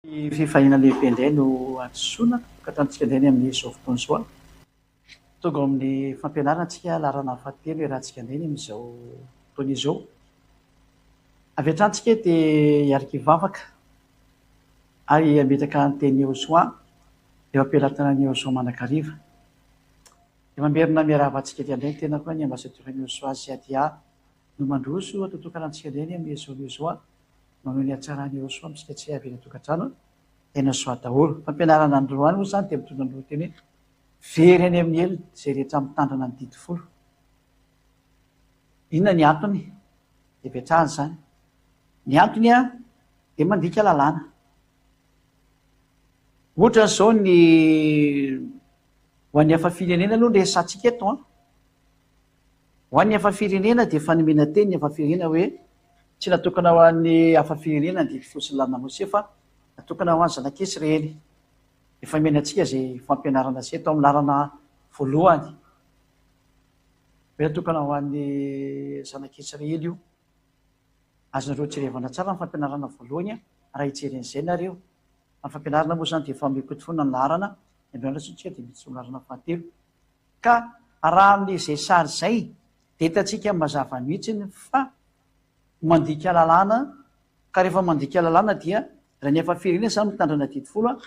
Ny fifaliana lehibe indray no hadisoana tokantranontsika indray ny amin'izao fotoana izao. Tonga ao amin'ny fampianarana antsika laharana fahatelo iarahantsika indray ny amin'izao fotoana izao. Avy hatrany tsika dia hiaraka hivavaka ary hametraka ny tenin'i Yehosua eo am-pelatanan'i Yehosua mandrakariva. Dia mamerina miarahaba antsika aty indray ny tenako ny ambasadaoran'i Yehosua Ziadia no mandroso atotokana antsika indray ny amin'izao izao. Maneho ny hatsaran'i Yehosua amintsika tsy avy eny an-tokantrano, tena soa daholo. Fampianarana androany moa izany dia mitondra ny lohateny hoe Very any amin'ny helo izay rehetra mitandrina ny didy folo. Inona ny antony? Dia ipetrahana izany. Ny antony dia mandika lalàna. Ohatra izao ny ho an'ny hafa firenena aloha ny resahantsika eto an. Ho an'ny hafa firenena dia efa nomena teny ny hafa firenena hoe tsy natokana ho an'ny hafa firenena ny didy folo sy ny lalàna Mose fa natokana ho an'ny zanak'Israely. Efa nomena antsika izay fampianarana izay tao amin'ny laharana voalohany hoe natokana ho an'ny zanak'Israely io. Azonareo jerevana tsara ny fampianarana voalohany raha hijery an'izay nareo. Fa ny fampianarana moa izany dia efa omeko eto foana ny laharana, ny androany lasa tsika dia miditra amin'ny laharana fahatelo. Ka raha amin'izay sary izay dia hitantsika mazava mihitsy fa mandika lalàna, ka rehefa mandika lalàna dia raha ny hafa firenena izany mitandrina didy folo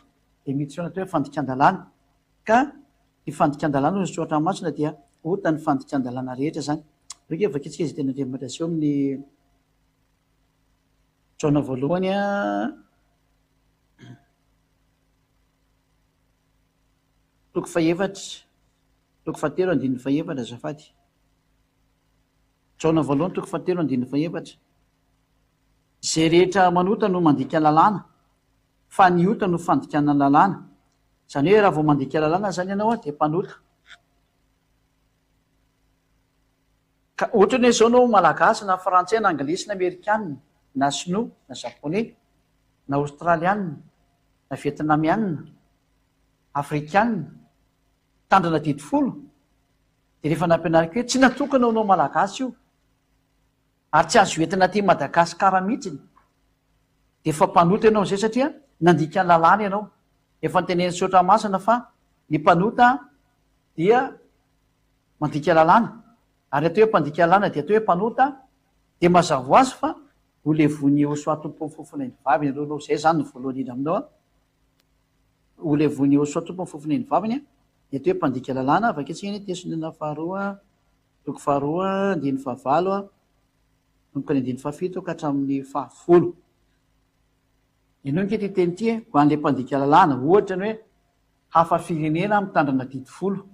dia miditra ao anaty hoe fandikan-dalàna. Ka ny fandikan-dalàna hoy ny soratra masina dia ota ny fandikan-dalàna rehetra izany. Aleo ange vakintsika izay tenin'Andriamanitra aseho amin'ny Jaona voalohany a. Toko fahefatra, toko fahatelo andininy fahefatra azafady. Jaona voalohany toko fahatelo andininy fahefatra. Izay rehetra manota no mandika lalàna, fa ny ota no fandikana ny lalàna. Izany hoe raha vao mandika lalàna izany ianao dia mpanota. Ka ohatrany hoe izao ianao Malagasy na Frantsay na Anglisy na Amerikana na Sinoa na Japoney na Aostraliana na Vietnamiana Afrikana, mitandrina didy folo, dia rehefa nampianariko hoe tsy natokana ho anao Malagasy io, ary tsy azo entina aty Madagascar mihitsiny, dia efa mpanota ianao amin'izay satria nandika ny lalàna ianao. Efa notenenin'ny Soratra Masina fa ny mpanota dia mandika lalàna, ary atao hoe mpandika lalàna dia atao hoe mpanota, dia mazava ho azy fa ho levon'i Yehosua Tompon'ny fofon'ain'ny vavy ianareo aloha, izay izany no voalohany indrindra aminao an. Ho levon'i Yehosua Tompo ny fofon'ain'ny vavany, ny atao hoe mpandika lalàna, vakitsika anie Tesaloniana faharoa, toko faharoa, andininy fahavalo, manomboka ny andininy fahafito ka hatramin'ny fahafolo. Henoy ange ity teny ity e, ho an'ilay mpandika lalàna, ohatra ny hoe hafa firenena mitandrina didy folo,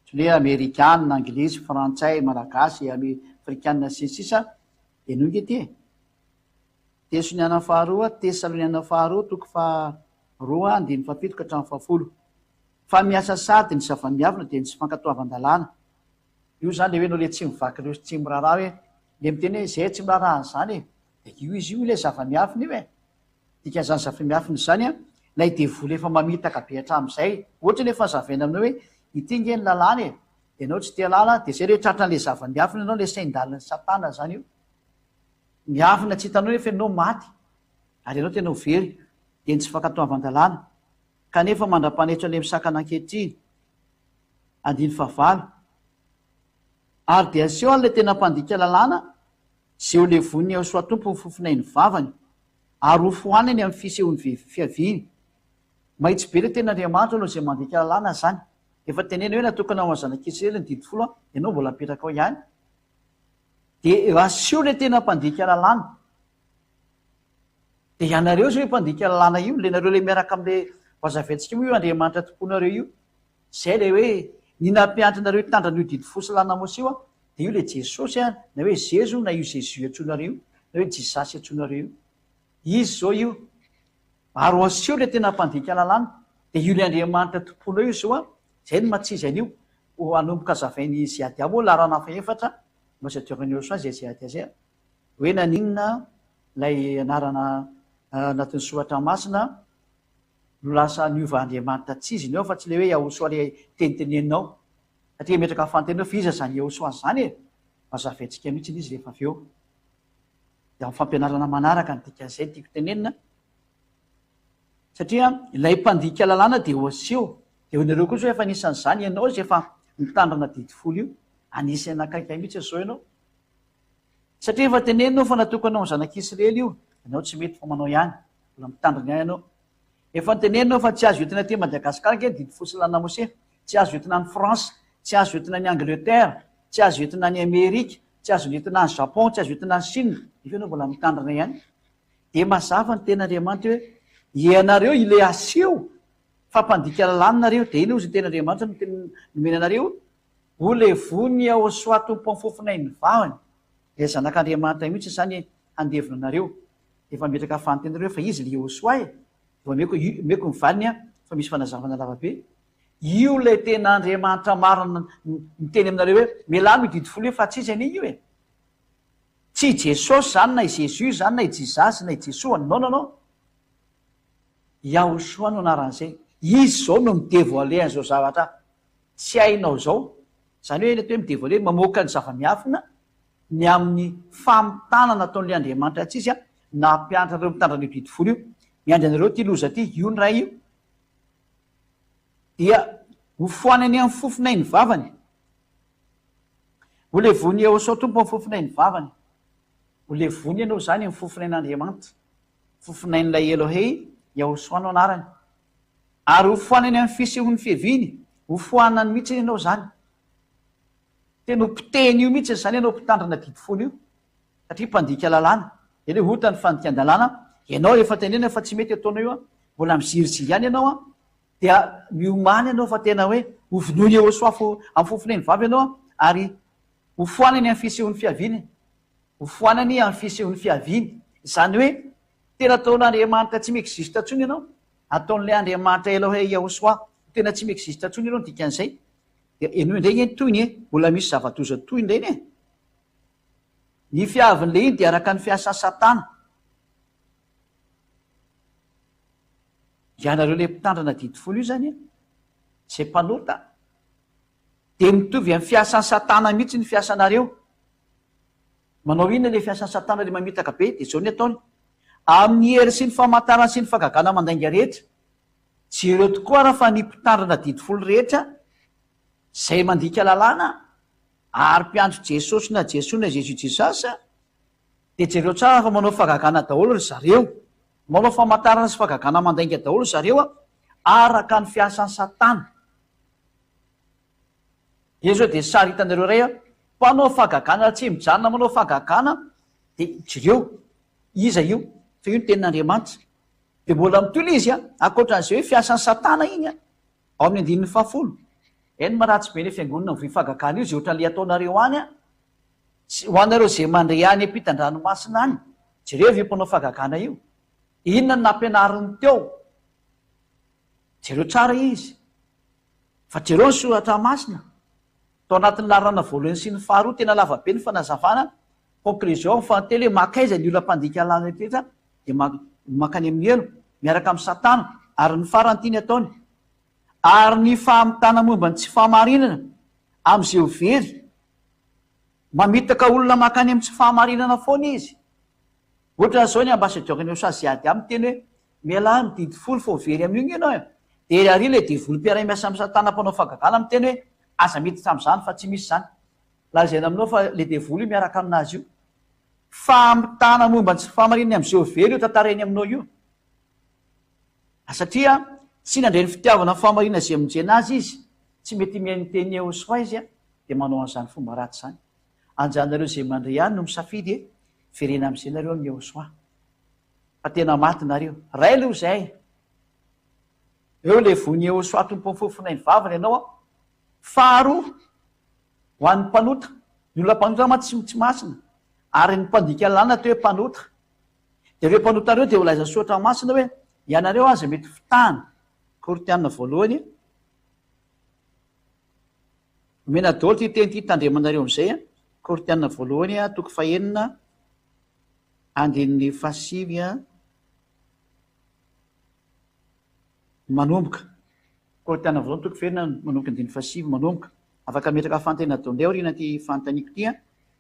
ohatry ny hoe amerikana, anglisy, frantsay, malagasy, afrikana sy ny sisa, henoy ange ity e. Tesaloniana faharoa, Tesaloniana faharoa, toko faharoa, andininy fahafito ka hatramin'ny fahafolo. Fa miasa sady ny zava-miavina dia ny tsy fankatoavan-dalàna. Io izany ilay hoe ianao ilay tsy mivaky ireo sy tsy miraharaha hoe, ilay miteny hoe izay tsy miraharaha an'izany e. Dia io izy io ilay zava-miafina io e. Dikan'izany zava-miafina izany an, ilay devoly efa mamitaka be hatramin'izay. Ohatra ny efa zavaina aminao hoe ity nge ny lalàna e, dia ianao tsy te halala, dia izay ilay tratran'ilay zava-miafina ianao, ilay sain-dalin'i satana izany io. Miafina tsy hitanao nefa ianao maty ary ianao tena ho very dia ny tsy fankatoavan-dalàna kanefa mandra-panaitra ilay misakana ankehitriny. Andininy fahavalo. Ary dia aseho an'ilay tena mpandika lalàna izay ho levonin'i Yahoshuah Tompo ny fofonain'ny vavany ary ho foanany amin'ny fisehoan'ny fiaviany. Mahitsy be ilay tenin'Andriamanitra aloha izay mandika lalàna izany. Efa teneno hoe natokana ho an'ny zanak'Israely ny didy folo an, ianao mbola apetraka ao ihany. Dia aseho ilay tena mpandika lalàna. Dia ianareo izao io mpandika lalàna io, ilay nareo ilay miaraka amin'ilay vazaventsika moa io Andriamanitra tompoinareo io. Izay ilay hoe ny nampianatra anareo hitandrina an'io didy fo sy lalàna Mosesy io, dia io ilay Jesosy an, na hoe Zezo na io Jésus antsoinareo io, na hoe Jisasy antsoinareo io. Izy izao io. Ary aseho ilay tena mpandika lalàna. Dia io ilay Andriamanitra tompoinao io izao an, izay no maha-tsy izy an'io. Ho hanomboka hazavain'i Ziadia moa laharana fahefatra, Ambassadeur Nyosua izay Ziadia izay, hoe naninona ilay anarana anatin'ny soratra masina no lasa niova Andriamanitra tsy izy ny ao fa tsy ilay hoe Yahosoa ilay teniteneninao. Satria metraka fanontaniana hoe fa iza izany Yahosoa izany e? Hazavaintsika mihitsy izy rehefa avy eo. Dia amin'ny fampianarana manaraka ny dikan'izay no tiako tenenina. Satria ilay mpandika lalàna dia ho aseho. Dia ho nareo koa zao efa anisan'izany ianao izay efa mitandrina didy folo io. Anisan'ny akaiky mihitsy izao ianao. Satria efa tenenina fa natokana ho an'ny zanak'Israely io. Ianao tsy mety fa manao ihany. Mbola mitandrina ihany ianao. Efa notenenina fa tsy azo entina aty Madagascar ange ny didy folo sy lalàna Mosesy. Tsy azo entina any France, tsy azo entina any Angleterre, tsy azo entina any Amerika, tsy azo entina any Japon, tsy azo entina any Chine. Nefa ianao mbola mitandrina ihany. Dia mazava ny tenin'Andriamanitra hoe ianareo ilay aseho fa mpandika lalàna nareo. Dia inona hozy ny tenin'Andriamanitra no teny nomena anareo? Ho levon'i Yahosoa Tompo amin'ny fofonain'ny vavany. Ilay Zanak'Andriamanitra mihitsy izany handevona anareo. Efa mipetraka fanontaniana ireo fa iza ilay Yehosua e? Vao omeko omeko ny valiny an, fa misy fanazavana lava be. Io ilay tena Andriamanitra marina miteny aminareo hoe mialà amin'io didy folo io fa tsy izy anie io e! Tsy i Jesosy izany na i Jesus izany na i Jesus na i Jesoa, non non non! Yahoshua no anaran'izay. Izy izao no mi-devoiler an'izao zavatra tsy hainao izao. Izany hoe ny atao hoe mi-devoiler, mamoaka ny zava-miafina ny amin'ny famitana nataon'ilay Andriamanitra tsy izy nampianatra anareo mitandrina io didy folo io. Miandry anareo ity loza ity, io ny Ray io. Dia ho foanany amin'ny fofonay ny vavany. Ho levon'i Yehosua Tompo amin'ny fofonay ny vavany. Ho levony ianao izany amin'ny fofonain'Andriamanitra. Fofonain'ilay Elohei, Yehosua no anarany. Ary ho foanany amin'ny fisehoan'ny fiaviany. Ho foanany mihitsy ianao izany. Tena ho potehiny io mihitsy izany ianao mpitandrina didy folo io satria mpandika lalàna. Eny hoe ota ny fandikan-dalàna, ianao efa tenenina fa tsy mety ataonao io an, mbola miziriziry ihany ianao an, dia miomàna ianao fa tena hoe ho vonoiny Yehosua fo amin'ny fofon'ainy vavy ianao an, ary ho foanany amin'ny fisehoan'ny fiaviany, ho foanany amin'ny fisehoan'ny fiaviany. Izany hoe tena ataon'Andriamanitra tsy mi-existe intsony ianao, ataon'ilay Andriamanitra Elohei Yehosua tena tsy mi-existe intsony ianao ny dikan'izay. Dia henoy indray nge ny tohiny e! Mbola misy zava-doza tohiny ireny e! Ny fiavin'ilay iny dia araka ny fiasan'i Satana. Ianareo ilay mpitandrina didy folo io izany e! Izay mpanota dia mitovy amin'ny fiasan'i Satana mihitsy ny fiasanareo. Manao inona ilay fiasan'i Satana ilay mamitaka be? Dia izao ny ataony, amin'ny hery sy ny famantarana sy ny fahagagana mandainga rehetra, Jereo tokoa ara fa ny mpitandrina didy folo rehetra izay mandika lalàna ary mpiantso Jesosy na Jesoa na Jesus Jesus dia jereo tsara fa manao fahagagana daholo ry zareo. Manao famantarana sy fahagagana mandainga daholo ry zareo araka ny fiasan'i Satana. Eo zao dia sary hitanareo iray mpanao fahagagana tsy mijanona manao fahagagana dia jereo iza io fa io ny tenin'Andriamanitra. Dia mbola mitohy ilay izy an, ankoatran'izay hoe fiasan'i satana iny an, ao amin'ny andininy fahafolo. Eny ma ratsy be ilay fiangonana mivoy fahagagana io izay ohatran'ilay ataonareo any an, sy ho anareo izay mandre any ampitan-dranomasina any, jerevo io mpanao fahagagana io, inona no nampianariny teo, jereo tsara izy, fa jereo ny soratra masina, tao anatin'ny laharana voalohany sy ny faharoa, tena lava be ny fanazavana, Conclusion, fahatelo hoe makaiza ny olona mpandika lalana rehetra dia mankany amin'ny helo miaraka amin'i satana ary ny farany tiany ataony ary ny fahamitana momba ny tsy fahamarinana amin'izay ho very mamitaka olona mankany amin'ny tsy fahamarinana foana izy ohatran'izao ny ambassadeur ny OSA ziady aminy teny hoe mialà amin'ny didy folo fa ho very amin'io nge ianao e dia ary ilay devoly mpiara-miasa amin'i satana mpanao fahagagana miteny hoe aza miditra amin'izany fa tsy misy izany Lazaina aminao fa le devoly io miaraka aminazy io. Famitana momba ny tsy fahamarinany amin'izay ho very io tantarainy aminao io. Satria tsy nandre ny fitiavana ny fahamarinana izay hamonjena azy izy, tsy mety mihaino ny tenin'i Yehosua izy dia manao an'izany fomba ratsy izany. Anjanareo izay mandre ihany no misafidy e, verena amin'izay nareo amin'i Yehosua. Fa tena maty nareo. Ray aloha izay. Eo ilay voin'i Yehosua tompon'ny fofonay ny vavany ianao an. Faharoa, Ho an'ny mpanota, ny olona mpanota mantsy tsy masina, ary ny mpandika lalàna atao hoe mpanota. Dia ireo mpanota ireo dia holazain'ny Soratra Masina hoe, Ianareo aza mety fitahana. Korintiana voalohany. Omena daholo ity teny ity, tandremanareo amin'izay. Korintiana voalohany, toko fahenina, andininy fahasivy. Manomboka. Korintiana voalohany toko fahenina manomboka andininy fahasivy manomboka. Afaka ametraka fanontaniana daholo indray aorian'ity fanontaniako ity an,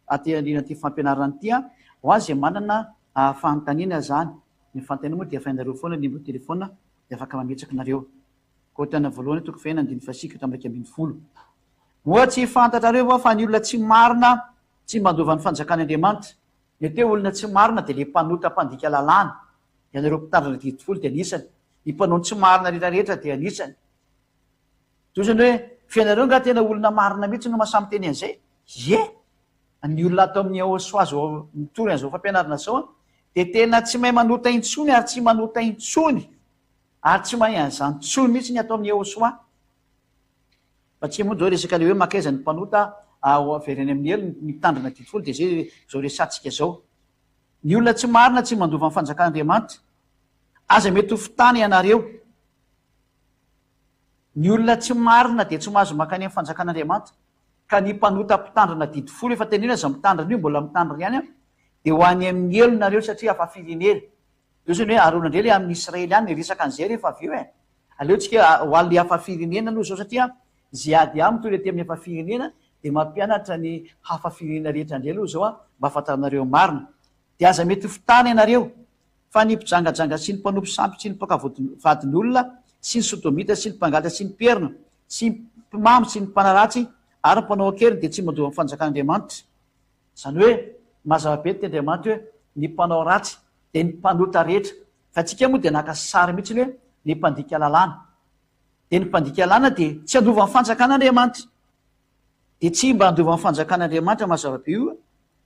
aty aorian'ity fampianarana ity an, ho azy izay manana fanontaniana izany. Ny fanontaniana moa dia efa hainareo foana ny numéro téléphone. Dia afaka mametraka nareo. Korintiana voalohany toko fahenina andininy fahasivy ka hatramin'ny 11. Moa tsy fantatrareo va fa ny olona tsy marina tsy mandova ny fanjakan' Andriamanitra? Ny atao hoe olona tsy marina dia ilay mpanota mpandika lalàna. Ianareo mpitandrina didy folo dia anisany. Ny mpanao ny tsy marina rehetra rehetra dia anisany. Toy izany hoe, fa ianareo angaha tena olona marina mihitsy no mahasahy miteny an'izay? Ie! Ny olona ato amin'ny Eosoa izao mitory an'izao fampianarana izao dia tena tsy mahay manota intsony ary tsy manota intsony ary tsy mahay an'izany intsony mihitsy ny ato amin'ny Eosoa. Fa tsy moa izao resaka ilay hoe mankaiza ny mpanota avereno any amin'ny helo ny mpitandrina didy folo dia izay izao resatsika izao. Ny olona tsy marina tsy mandova ny fanjakan'Andriamanitra. Aza mety ho fitana ianareo. Ny olona tsy marina dia tsy mahazo mankany amin'ny fanjakan'Andriamanitra. Ka ny mpanota mpitandrina didy folo efa teneno aza mitandrina io mbola mitandrina ihany an, dia ho any amin'ny helo nareo satria hafa firenena. Eo zany hoe Arona indray le amin'ny Israely any niresaka an'izay rehefa avy eo e. Aleo tsika ho any le hafa firenena aloha zao satria ze ady amiko toy le aty amin'ny hafa firenena dia mampianatra ny hafa firenena rehetra indray aloha zao an mba hahafantaranareo marina. Dia aza mety ho fitana ianareo fa ny mpijangajanga sy ny mpanompo sampy sy ny mpaka vadin'olona sy ny sodomita sy ny mpangalatra sy ny mpierina sy ny mpimamo sy ny mpanaratsy ary ny mpanao an-keriny dia tsy mandova ny fanjakan'Andriamanitra. Izany hoe mazava be ny tenin'Andriamanitra hoe ny mpanao ratsy dia ny mpanota rehetra. Fa antsika moa dia naka sary mihitsy hoe ny mpandika lalàna. Dia ny mpandika lalàna dia tsy handova ny fanjakan'Andriamanitra. Dia tsy mba handova ny fanjakan'Andriamanitra mazava be io,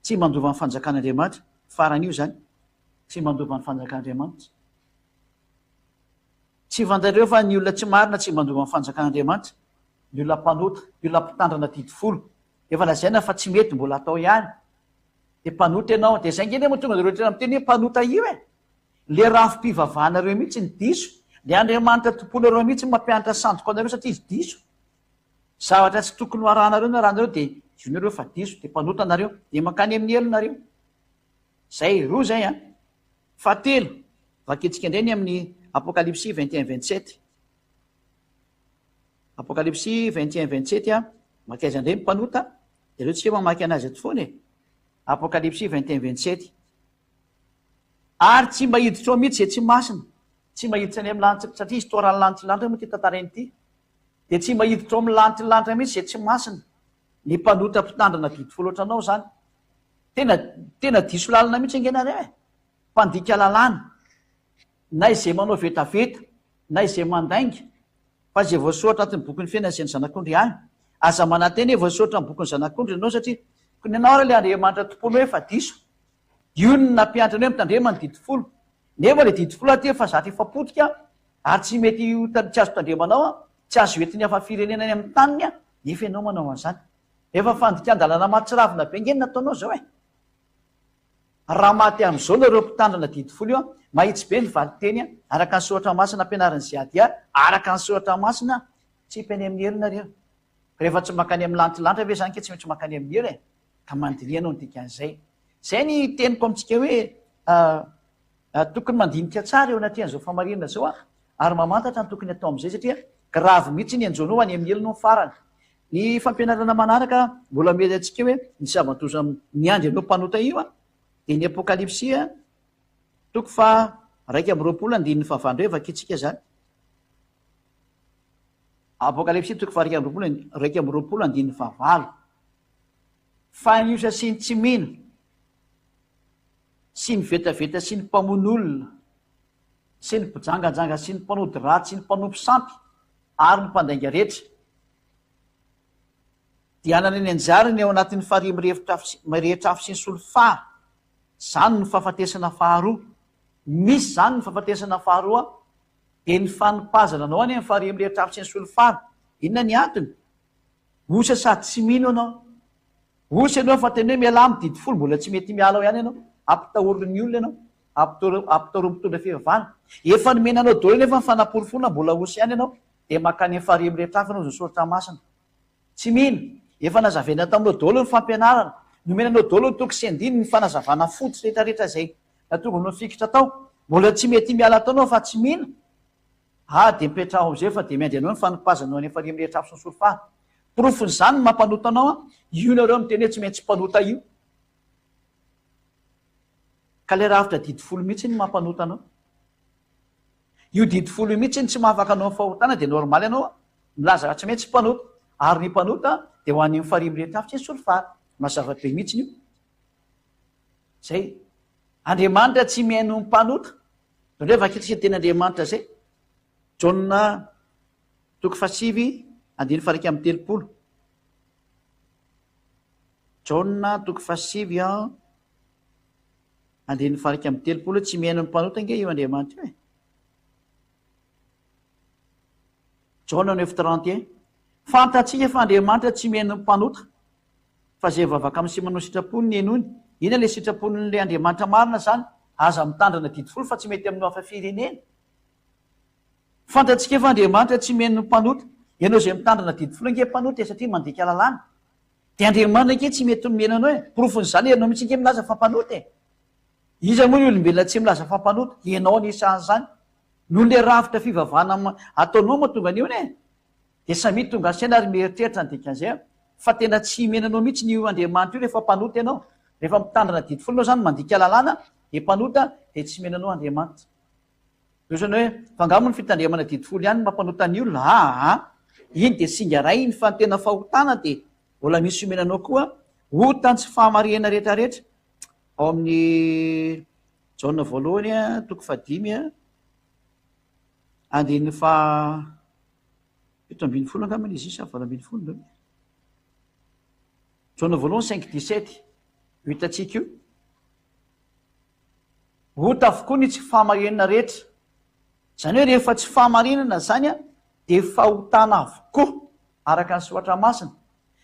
tsy mba handova ny fanjakan'Andriamanitra. Farany io izany. Tsy mba handova ny fanjakan'Andriamanitra. Tsy fantatrareo fa ny olona tsy marina tsy mba handova ny fanjakan'Andriamanitra. Ny olona mpanota, ny olona mpitandrina didy folo. Efa lazaina fa tsy mety mbola atao ihany. Dia mpanota ianao. Dia izay ange anie mahatonga anareo tena miteny hoe mpanota io e! Le rafi-pivavahanareo mihitsy no diso. Le Andriamanitra tomponareo mihitsy no mampianatra sandoka anareo satria izy diso. Zavatra tsy tokony ho arahanareo no arahanareo dia io nareo fa diso. Dia mpanota nareo. Dia mankany amin'ny helo nareo. Zay, roa zay an. Fahatelo, vakintsika indray ny amin'ny Apokalypsy 21 27. Apokalypsy 21 27 a, mankaiza indray ny mpanota? Dia aleo tsika mamaky anazy eto foana e. Apokalypsy 21 27. Ary tsy mba hiditra ao mihitsy izay tsy masina, tsy mba hiditra any amin'ny lanitra, satria histoire ny lanitra lanitra moa ity tantaraina ity. Dia tsy mba hiditra ao amin'ny lanitra lanitra mihitsy izay tsy masina. Ny mpanota mpitandrina didy folo ohatranao izany. Tena tena diso lalana mihitsy ange nareo e. Mpandika lalàna. Na izay manao vetaveta, na izay mandainga, fa izay voasoratra anatin'ny bokin'ny fiainana izay ny Zanak'ondry ihany. Aza manantena hoe voasoratra amin'ny bokin'ny Zanak'ondry ianao satria koa ny anao ary ilay Andriamanitra tomponao efa diso. Io no nampianatra anao hoe mitandrema ny didy folo. Nefa ilay didy folo aty efa zatra efa potika ary tsy mety ho tsy azo tandremanao, tsy azo entin'ny hafa firenena any amin'ny taniny nefa ianao manao an'izany. Efa fandikan-dalàna mahatsiravina be ange ny nataonao izao e! Raha maty amin'izao nareo mpitandrina didy folo io an, mahitsy be ny valinteny an, araka ny soratra masina ampianarin'ny ZADA, araka ny soratra masina, tsipy any amin'ny helo nareo. Rehefa tsy mankany amin'ny lanitra lanitra ve zany ke tsy maintsy mankany amin'ny helo e? Ka mandiniha anao ny dikan'izay. Izay ny teniko amintsika hoe tokony mandinika tsara eo anatrehan'izao famarinana izao an, ary mamantatra ny tokony atao amin'izay satria grave mihitsy ny anjonao any amin'ny helo no farany. Ny fampianarana manaraka mbola omena antsika hoe ny zava-doza miandry anao mpanota io dia ny Apokalypsy toko faha 21 andininy fahavalo indray vakintsika izany. Apokalypsy toko faha 21 21 andininy fahavalo. Fa ny osa sy ny tsy mino sy ny vetaveta sy ny mpamono olona sy ny mpijangajanga sy ny mpanody ratsy sy ny mpanompo sampy ary ny mpandainga rehetra dia hanana ny anjarany ao anatin'ny farihy mirehitra afo sy mirehitra afo sy ny solifara. Izany no fahafatesana faharoa. Misy izany ny fahafatesana faharoa dia ny fanipazana anao any amin'ny farihy mirehitra afo sy ny solifara. Inona ny antony? Osa sady tsy mino ianao. Osa ianao fa tena hoe mialà amin'ny didy folo mbola tsy mety miala ao ihany ianao. Ampitahorin'ny olona ianao. Ampitahorin'ny mpitondra fivavahana. Efa nomena anao daholo nefa ny fanaporofoana mbola osa ihany ianao. Dia mankany amin'ny farihy mirehitra afo ianao izao soratra masina. Tsy mino. Efa nazavaina taminao daholo ny fampianarana. Nomena anao daholo ny toko sy andininy, ny fanazavana fototra rehetra rehetra izay nahatonga anao nifikitra tao. Mbola tsy mety miala tao ianao fa tsy mino. Ah dia mipetraha ao amin'izay fa dia miandry anao ny fanipazana any amin'ny farihy mirehitra afo sy ny solifara. Porofon'izany ny mampanota anao an, io nareo miteny hoe tsy maintsy mpanota io. Ka ilay rafitra didy folo mihitsy no mampanota anao. Io didy folo io mihitsy tsy mahafaka anao amin'ny fahotana dia normal ianao milaza fa tsy maintsy mpanota. Ary ny mpanota dia ho any amin'ny farihy mirehitra afo tsy solifara. Mazava be mihitsy io. Zay. Andriamanitra tsy mihaino ny mpanota. Indray vakitsika ny tenin'Andriamanitra zay. Jaona toko fahasivy andininy faha 31. Jaona toko fahasivy an andininy faha 31 tsy mihaino ny mpanota ange io Andriamanitra io e. Jaona 9:31 Fantatsika fa Andriamanitra tsy mihaino ny mpanota fa izay mivavaka amin'ny sy manao sitrapony ny henoiny. Inona ilay sitrapon'ilay Andriamanitra marina izany? Aza mitandrina didy folo fa tsy mety amin'ny hafa firenena. Fantatsika fa Andriamanitra tsy mihaino ny mpanota. Ianao izay mitandrina didy folo ange mpanota e satria mandika lalàna. Dia Andriamanitra ange tsy mety mihaino anao e. Porofon'izany ianao mihitsy ange milaza fa mpanota e. Iza moa ny olombelona tsy milaza fa mpanota? Ianao anisan'izany. Noho ilay rafitra fivavahana ataonao mahatonga an'io anie e. Dia samia tonga saina ary mieritreritra ny dikan'izay fa tena tsy himena anao mihitsy io Andriamanitra io rehefa mpanota ianao. Rehefa mitandrina didy folo ianao izany mandika lalàna dia mpanota dia tsy himena anao Andriamanitra. Dia ohatrany hoe fa angaha moa ny fitandremana didy folo ihany no mampanota ny olona? Aa! Iny dia singa iray iny fa ny tena fahotana dia mbola misy omena anao koa ota ny tsy fahamarihana rehetra rehetra. Ao amin'ny Jaona voalohany toko fahadimy andininy faha 17 angamba izy io sa 18 ndray. Jaona voalohany cinq dix-sept io hitantsika io. Ota avokoa ny tsy fahamarinana rehetra. Izany hoe rehefa tsy fahamarinana izany dia fahotana avokoa araka ny soratra masina.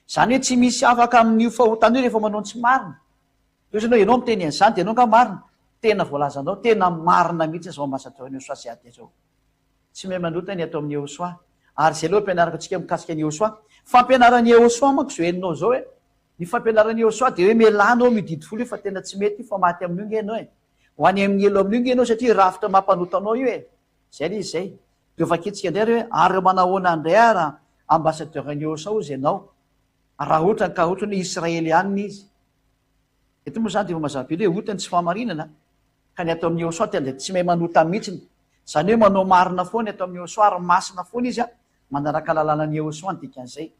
Izany hoe tsy misy afaka amin'io fahotana io rehefa manao ny tsy marina. Toy izany hoe ianao miteny an'izany dia ianao angaha marina? Tena voalazanao, tena marina mihitsy izao ambasadaorin'i Yehosua sy Ady izao. Tsy mahay manota ny ato amin'i Yehosua. Ary izay aloha ampianariko antsika mikasika an'i Yehosua. Fampianaran'i Yehosua manko izao henonao izao hoe, ny fampianaran'i Yehosua dia hoe mialà anao amin'io didy folo io fa tena tsy mety io fa maty amin'io nge ianao e. Ho any amin'ny helo amin'io nge ianao satria rafitra mampanota anao io e. Izay ilay izy izay. Dia vakintsika indray ary hoe ary manahoana indray ary ambassadeur-n'i Yehosua hozy ianao. Raha ohatra ka ohatra hoe Israelianina izy. Eto moa izany dia efa mazava be hoe ota ny tsy fahamarinana ka ny ato amin'ny Yehosua dia tsy mahay manota mihitsiny. Izany hoe manao marina foana ny ato amin'ny Yehosua ary masina foana izy manaraka lalànan'i Yehosua ny dikan'izay.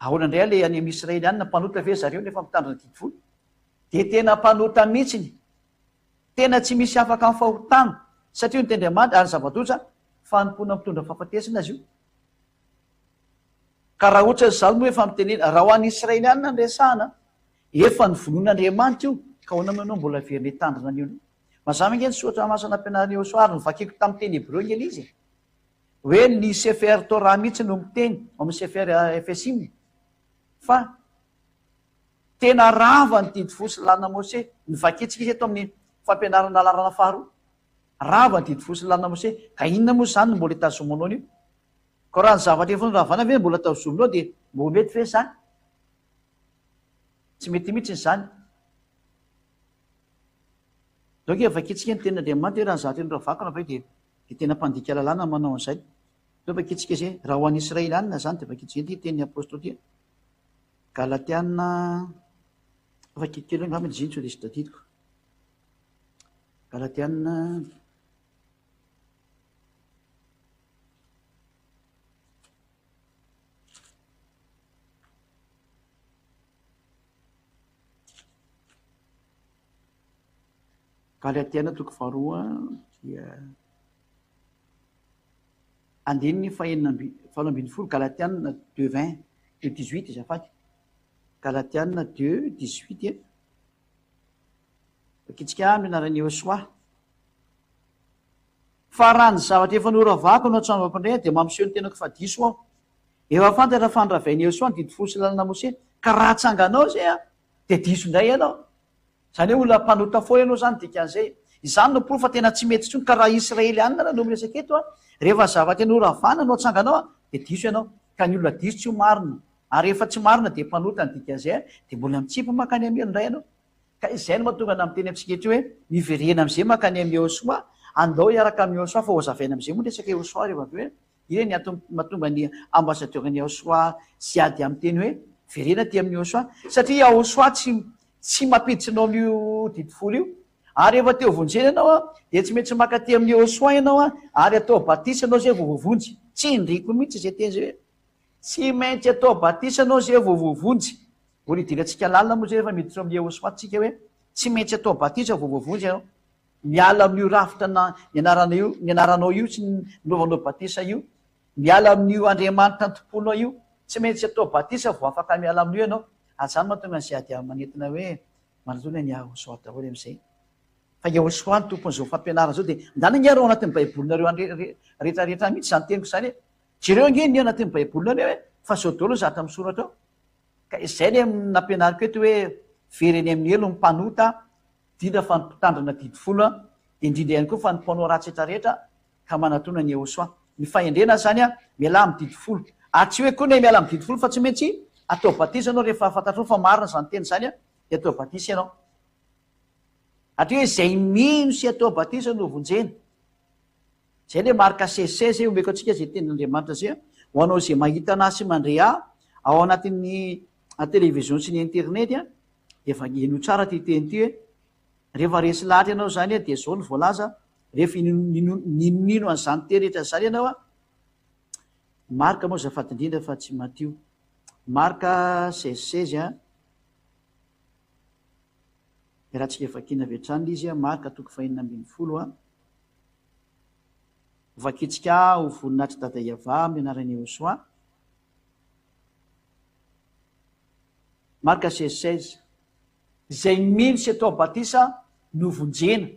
Ahoana indray ilay any amin'ny Israelianina mpanota ve zareo nefa mitandrina didy folo? Dia tena mpanota mihitsiny. Tena tsy misy afaka amin'ny fahotana satria ny tendriamanitra ary ny zava-doza fanompoana mitondra fahafatesana izy io. Ka raha ohatra izany moa efa mitenena, raha ho an'ny Israelianina no resahana, efa novonoin'Andriamanitra io, ka ahoana moa ianao mbola averina hitandrina an'io indray? Mazava ange ny soratra masina nampianarin'i Yehosua ary novakiko tamin'ny teny hebreo ange ilay izy e! Hoe ny Sefer Torah mihitsy no miteny ao amin'ny Sefer Efesim fa tena rava ny didy folo sy lalàna Mose. Novakintsika izy eto amin'ny fampianarana laharana faharoa. Rava ny didy folo sy lalàna Mose. Ka inona moa izany no mbola itazomanao an'io? Koa raha ny zavatra efa noravana ve mbola tazominao dia mbo mety ve izany? Tsy mety mihitsy izany. Donc efa vakintsika ny tenin'Andriamanitra hoe raha ny zavatra noravako na ve dia dia tena mpandika lalàna manao an'izay. Zao vakintsika izay, raha ho an'i Israely anina izany dia vakintsika ity tenin'ny apostoly ity. Galatiana, vakiko kely angamba izy iny sao dia tsy tadidiko. Galatiana Galatiana toko faharoa dia andininy fahenina amby 18 Galatiana deux vingt deux 18 azafady Galatiana deux 18 Vakintsika amin'ny anaran'i Yehosua. Fa raha ny zavatra efa noravako no atsangako indray dia mampiseho ny tenako fa diso aho. Efa fantatra fa noravain'i Yehosua ny didy folo sy lalana Mose, ka raha atsanganao izay an, dia diso indray ianao. Izany hoe olona mpanota foana ianao izany dikan'izay. Izany no porofo fa tena tsy mety intsony, ka raha Israelianina no miresaka eto an, rehefa zavatra noravana no atsanganao an, dia diso ianao. Ka ny olona diso tsy ho marina. Ary rehefa tsy marina dia mpanota ny dikan'izay an, dia mbola mitsipy mankany amin'ny helo indray ianao. Ka izay no mahatonga anah miteny amintsika eto hoe miverena amin'izay mankany amin'i Yehosua, andao hiaraka amin'i Yehosua fa hozavaina amin'izay moa ny resaka Yehosua rehefa avy eo e. Iny ny antony mahatonga ny ambassadeur an'i Yehosua Ziad miteny hoe verena aty amin'i Yehosua satria Yahosua tsy tsy mampiditra anao amin'io didy folo io. Ary rehefa te ho vonjena ianao an, dia tsy maintsy maka aty amin'i Yehosua ianao an, ary atao batisa ianao izay vao voavonjy. Tsindriko mihitsy izay teny izay hoe, tsy maintsy atao batisa ianao izay vao voavonjy. Mbola hidirantsika lalina moa izay rehefa miditra ao amin'i Yehosua tsika hoe, tsy maintsy atao batisa vao voavonjy ianao. Miala amin'io rafitra na nianarana io, nianaranao io sy nanaovanao batisa io. Miala amin'io Andriamanitra antompoanao io. Tsy maintsy atao batisa vao afaka miala amin'io ianao. Ary izany mahatonga an'izay ady manentana hoe, Manoloana an'i Yahoshuah daholo amin'izay. Fa Yahoshuah no tompon'izao fampianarana izao dia ndana ange ary ao anatin'ny baibolinareo any rehetra rehetra mihitsy izany teniko izany e. Jereo ange ny ao anatin'ny baibolinareo e, fa izao daholo ny zavatra misoratra ao. Ka izay ilay nampianariko eto hoe very eny amin'ny helo ny mpanota, indrindra fa ny mpitandrina didy folo, dia indrindra ihany koa fa ny mpanao ratsy rehetra rehetra ka manatona an'i Yahoshuah. Ny fahendrena izany an, mialà amin'ny didy folo. Ary tsy hoe koa ny hoe miala amin'ny didy folo fa tsy maintsy atao batisa ianao rehefa fantatrao fa marina izany teny izany an, dia atao batisa ianao. Hatria hoe izay mino sy atao batisa no vonjena. Izay ilay Marka 16 16 omeko antsika izay tenin'Andriamanitra izay an, ho anao izay mahita anà sy mandre ahy ao anatin'ny télévision sy ny internet an, dia efa henoy tsara ity teny ity hoe rehefa resy lahatra ianao izany an, dia izao no voalaza, Rehefa ninonino an'izany teny rehetra izany ianao an, Marka moa azafady indrindra fa tsy Matio. Marka 16 16 an, iarahantsika vakiana avy hatrany ilay izy an, Marka toko fahenina ambin'ny folo an. Vakintsika ho voninahitr'i Dada Yavah amin'ny anaran'i Yehosua. Marka 16 16. Izay mino sy atao batisa no vonjena,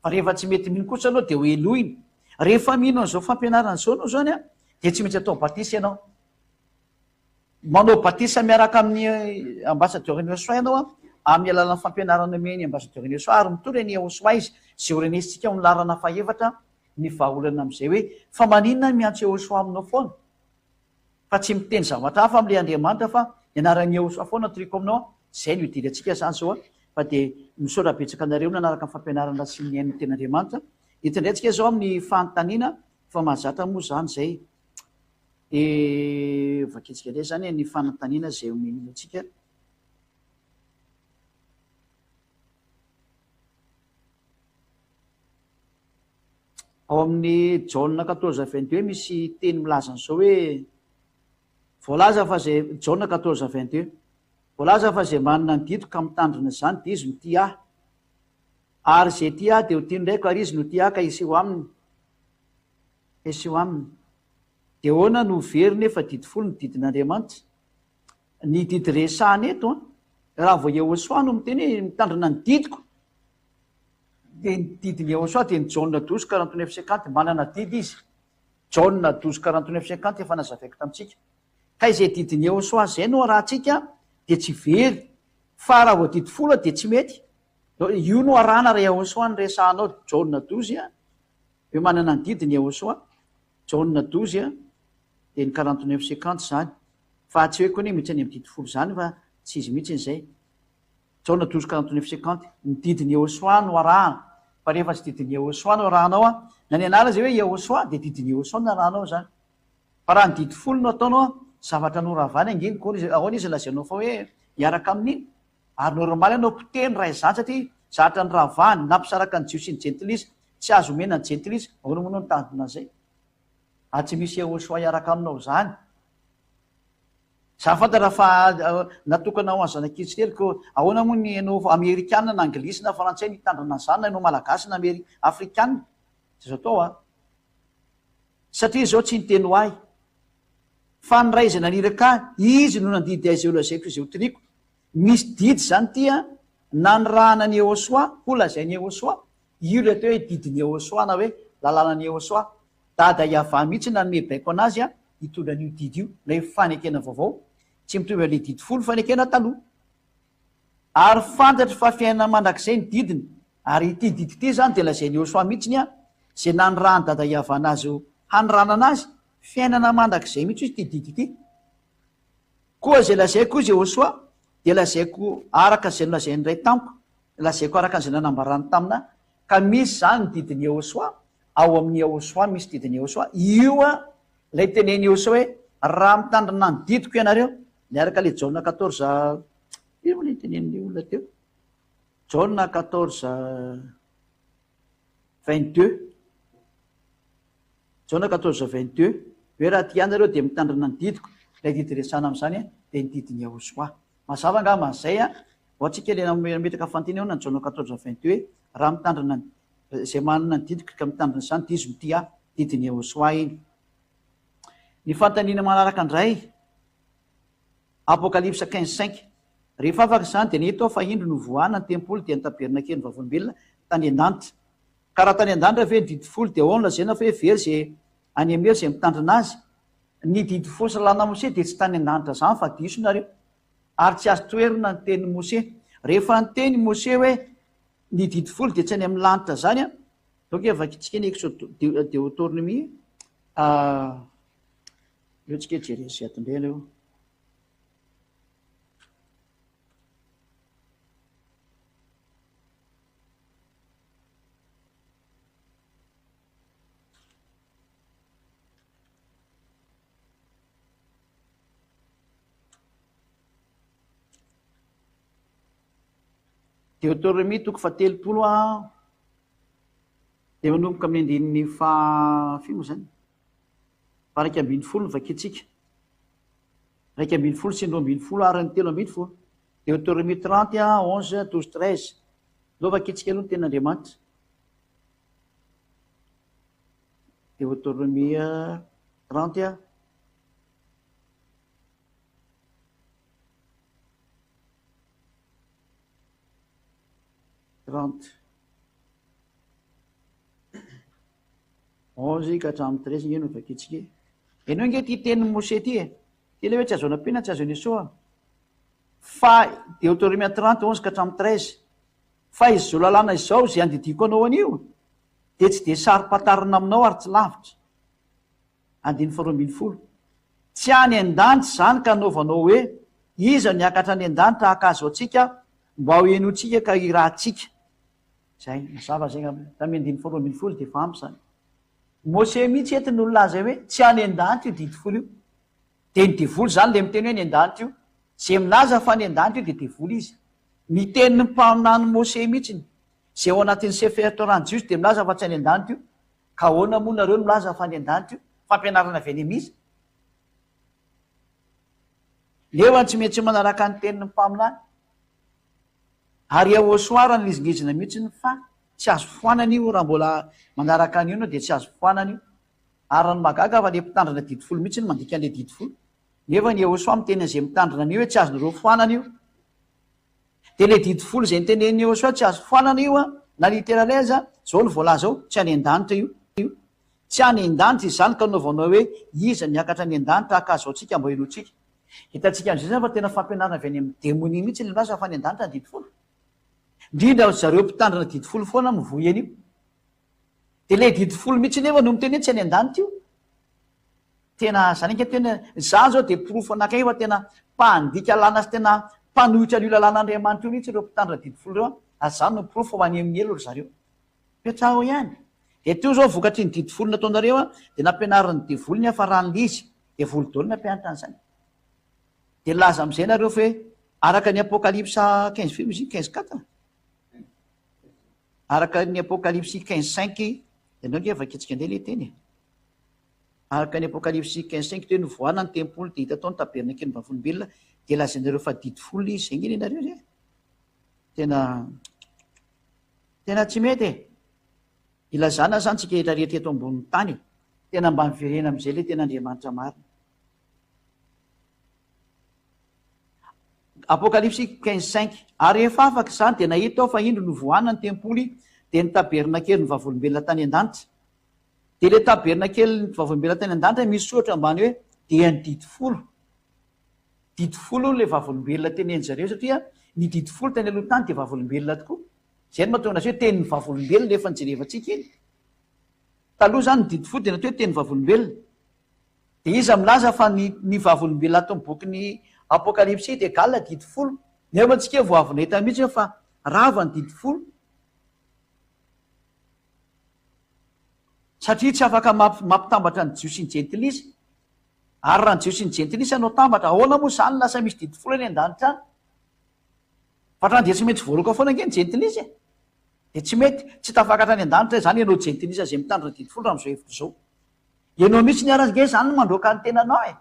fa rehefa tsy mety mino kosa ianao dia ho helohina. Rehefa mino an'izao fampianarana izao ianao izany an, dia tsy maintsy atao batisa ianao. Manao batisa miaraka amin'ny ambassadeur ny Yehosua ianao an, amin'ny alalan'ny fampianarana omen'ny ambassadeur ny Yehosua, ary mitory an'i Yehosua izy, izay ho renesintsika ao amin'ny laharana fahefatra ny vahaolana amin'izay hoe, fa maninona miantso Yehosua aminao foana? Fa tsy miteny zavatra hafa amin'ilay Andriamanitra fa ny anaran'i Yehosua foana toriko aminao an, izay no idirantsika izany izao an, fa dia misaotra betsaka anareo nanaraka ny fampianarana sy nihaino ny tenin'Andriamanitra. Eto indray tsika izao amin'ny fanontaniana fa mahazatra moa izany izay. Dia vakintsika indray izany ny fanontaniana izay omeny antsika. Ao amin'ny Jaona quatorze 22 misy teny milaza an'izao hoe, Voalaza fa izay, Jaona quatorze 22, Voalaza fa izay manana ny didiko ka mitandrina izany dia izy no tia Ahy. Ary izay tia Ahy dia ho tian'ny Raiko ary izy no tia Ahy ka hiseho aminy. Ka hiseho aminy. Dia ahoana no very nefa didy folo ny didin'Andriamanitra? Ny didy resahana eto an, raha vao Yehosua no miteny hoe mitandrina ny didiko, Dia ny didin'i Yehosua dia ny Jaona douze quarante neuf cinquante, manana didy izy, Jaona douze quarante neuf cinquante efa nazavaiko tamintsika. Ka izay didin'i Yehosua izay no arahantsika dia tsy very, fa raha vao didy folo dia tsy mety. Io no arahana raha Yehosua no resahanao, Jaona douze hoe manana ny didiny Yehosua, Jaona douze dia ny quarante neuf cinquante izany. Fa tsy hoe koa anie mihitsy any amin'ny didy folo izany fa tsy izy mihitsy izay. Jaona douze quarante neuf cinquante, Ny didin'i Yehosua no arahana, fa rehefa tsy didin'i Yehosua no arahanao an, na ny anarany izay hoe Yehosua dia didin'i Yehosua no arahanao izany. Fa raha ny didy folo no ataonao an, zavatra noravany ange ny koa, ahoana izy lazainao fa hoe hiaraka amin'iny? Ary normal ianao mpiteny raha izany satria zavatra noravany, nampisaraka ny jiosy sy ny jentilisa, tsy azo omena ny jentilisa, ahoana moa no nitandrina an'izay? Ary tsy misy Yehosua hiaraka aminao izany. Za fantatra fa natokana ho an'ny zanak'Israely ko ahoana moa ny ianao amerikana na anglisy na frantsay no hitandrina an'izany na ianao malagasy na ameri afrikana tsy azo atao a! Satria izao tsy niteny ho ahy fa ny Ray izay naniraka ahy izy no nandidy ahy izay ho lazaiko izay ho toriako misy didy izany ity a nanirahana an'i Yehosua ho lazain'i Yehosua io ilay atao hoe didin'i Yehosua na hoe lalànan'i Yehosua Dada Yavah mihitsy nanome baiko anazy hitondra an'io didy io, ilay fanekena vaovao, tsy mitovy amin'ilay didy folo fanekena taloha. Ary fantatro fa fiainana mandrakizay ny didiny, ary ity didy ity izany dia lazain'i Yehosua mihitsiny izay nanirahan'i Dada Yavah anazy ho haniranana azy, fiainana mandrakizay mihitsy hoy ity didy ity. Koa izay lazaiko hoy Yehosua dia lazaiko araka izay nolazain'ny Ray tamiko, lazaiko araka izay nanambarany tamina, ka misy izany ny didin'i Yehosua, Ao amin'i Yahoshuah misy didin'i Yahoshuah. Io a ilay tenenin'i Yahoshuah hoe raha mitandrina ny didiko ianareo, miaraka ilay Jaona quatorze, inona moa ilay tenenin'ilay olona teo? Jaona 14 22. Jaona 14 22, hoe raha tia anareo dia mitandrina ny didiko, ilay didy resahana amin'izany dia ny didin'i Yahoshua. Mazava angamba an'izay an! Ho antsika ilay nametraka fanontaniana ahoana ny Jaona 14 22 hoe raha mitandrina ny izay manana ny didiko ka mitandrina izany dia izy no tia ahy, didin'i Yahoshua iny. Ny fanontaniana manaraka indray, Apokalypsa 15 5, Rehefa afaka izany dia nahita aho fa indro novohana ny tempoly dia ny tabernakelin'ny vavolombelona tany an-danitra. Ka raha tany an-danitra ve ny didy folo dia ao no lazaina fa hoe very izay any am-helo izay mitandrina azy? Ny didy folo sy lalàna Mose dia tsy tany an-danitra izany fa diso nareo. Ary tsy azo toherina ny tenin'i Mose. Rehefa niteny i Mose hoe ny didy folo dia tsy any amin'ny lanitra izany an, donc vakintsika ny Exode Deotornomie Aleo tsika hijery an'izay ato indray aloha. Deoteronomia toko fahatelopolo a dia manomboka amin'ny andininy faha firy moa izany? Faha 11 no vakintsika. 11 sy ny 12 ary ny 13. Deoteronomia 30 11 12 13. Aleo vakintsika aloha ny tenin'Andriamanitra. Deoteronomia 30 30 11 ka hatramin'ny 13 nge no vakintsika e. Henoy nge ity tenin'i Moshe ity e. Ity ilay hoe tsy azo anampiana, tsy azo anesohana. Fa Deoteronomia 30 11 ka hatramin'ny 13. Fa izao lalàna izao izay andidiako anao anio dia tsy dia saro-pantarina aminao ary tsy lavitra. Andininy faharoa 12. Tsy any an-danitra izany ka anaovanao hoe, Iza no hiakatra any an-danitra haka azy ho antsika mba ho henointsika ka hirahantsika. Izay, mazava izay angamba. Tamin'ny andininy faharoa 12 dia efa ampy izany. Mose mihitsy eto no nilaza hoe tsy any an-danitra io didy folo io. Dia ny devoly izany ilay miteny hoe any an-danitra io. Izay milaza fa any an-danitra io dia devoly izy. Ny tenin'ny mpaminany Mose mihitsy, izay ao anatin'ny Sefer Torah ny Jiosy dia milaza fa tsy any an-danitra io. Ka ahoana moa nareo no milaza fa any an-danitra io? Fampianarana avy any amin'iza? Leo tsy maintsy manaraka ny tenin'ny mpaminany. Ary Yahoshuah raha nilizingizina mihitsy fa tsy azo foanana io raha mbola manaraka an'io ianao dia tsy azo foanana io. Ary raha ny mahagaga fa le mpitandrina didy folo mihitsy no mandika an'le didy folo. Nefa ny Yahoshuah miteny an'izay mitandrina an'io hoe tsy azonareo foanana io. Dia le didy folo izay notenenin'i Yahoshuah tsy azo foanana io an, na littéraly aza, izao no voalaza ao, tsy any an-danitra io. Tsy any an-danitra izany ka anaovanao hoe iza no hiakatra any an-danitra haka azy ho antsika mba henointsika. Hitantsika amin'izay izany fa tena fampianarana avy any amin'ny demonia mihitsy ilay milaza fa any an-danitra ny didy folo. Indrindra ry zareo mpitandrina didy folo foana mivoy an'io. Dia ilay didy folo mihitsy nefa no miteny hoe tsy any an-danitra io. Tena zany ange tena, zany zao dia porofo anankiray fa tena mpandika lalàna sy tena mpanohitra an'io lalàn'Andriamanitra io mihitsy ireo mpitandrina didy folo ireo an. Ary zany no porofo fa ho any amin'ny helo ry zareo. Petraho ihany. Dia teo zao vokatry ny didy folo nataonareo an, dia nampianarin'ny devoly ny hafaran'ilay izy. Devoly daholo nampianatra an'izany. Dia nilaza amin'izay nareo fa hoe araka ny Apokalypsa 15 firy moa izy iny? 15 quatre? Araka ny Apokalypsy 15 cinq, ianao ange vakintsika indray ilay teny e. Araka ny Apokalypsy 15 cinq hoe novohana ny tempoly dia hita tao ny tabernakelin'ny vavolombelona dia lazainareo fa didy folo izy, zay nge nenareo zay e. Tena tena tsy mety e. Ilazana zany tsika rehetra rehetra eto ambonin'ny tany e. Tena mba miverena amin'izay ilay tena Andriamanitra marina. Apokalypsy 15 cinq Ary rehefa afaka izany dia nahita aho fa indro novohana ny tempoly dia ny tabernakelin'ny vavolombelona tany an-danitra. Dia ilay tabernakelin'ny vavolombelona tany an-danitra misy soratra ambany hoe dia ny didy folo. Didy folo hono ilay vavolombelona tenenin zareo satria ny didy folo tany aloha tany dia vavolombelona tokoa. Izay no mahatonga azy hoe tenin'ny vavolombelona efa nijerevantsika iny. Taloha izany ny didy folo dia natao hoe tenin'ny vavolombelona. Dia iza milaza fa ny ny vavolombelona ato amin'ny bokin'ny Apokalypsy dia égal didy folo? Nefa antsika vao avy nahita mihitsy hoe fa rava ny didy folo. Satria tsy afaka mampitambatra ny Jiosy sy ny Jentilisa. Ary raha ny Jiosy sy ny Jentilisa no atambatra, ahoana moa izany lasa misy didy folo any an-danitra any? Fa hatrany dia tsy maintsy voaroaka foana ange ny jentilisa e! Dia tsy mety, tsy tafakatra any an-danitra izany ianao jentilisa izay mitandrina didy folo raha amin'izao hevitra izao. Ianao mihitsy ary ange izany no mandroaka ny tenanao e!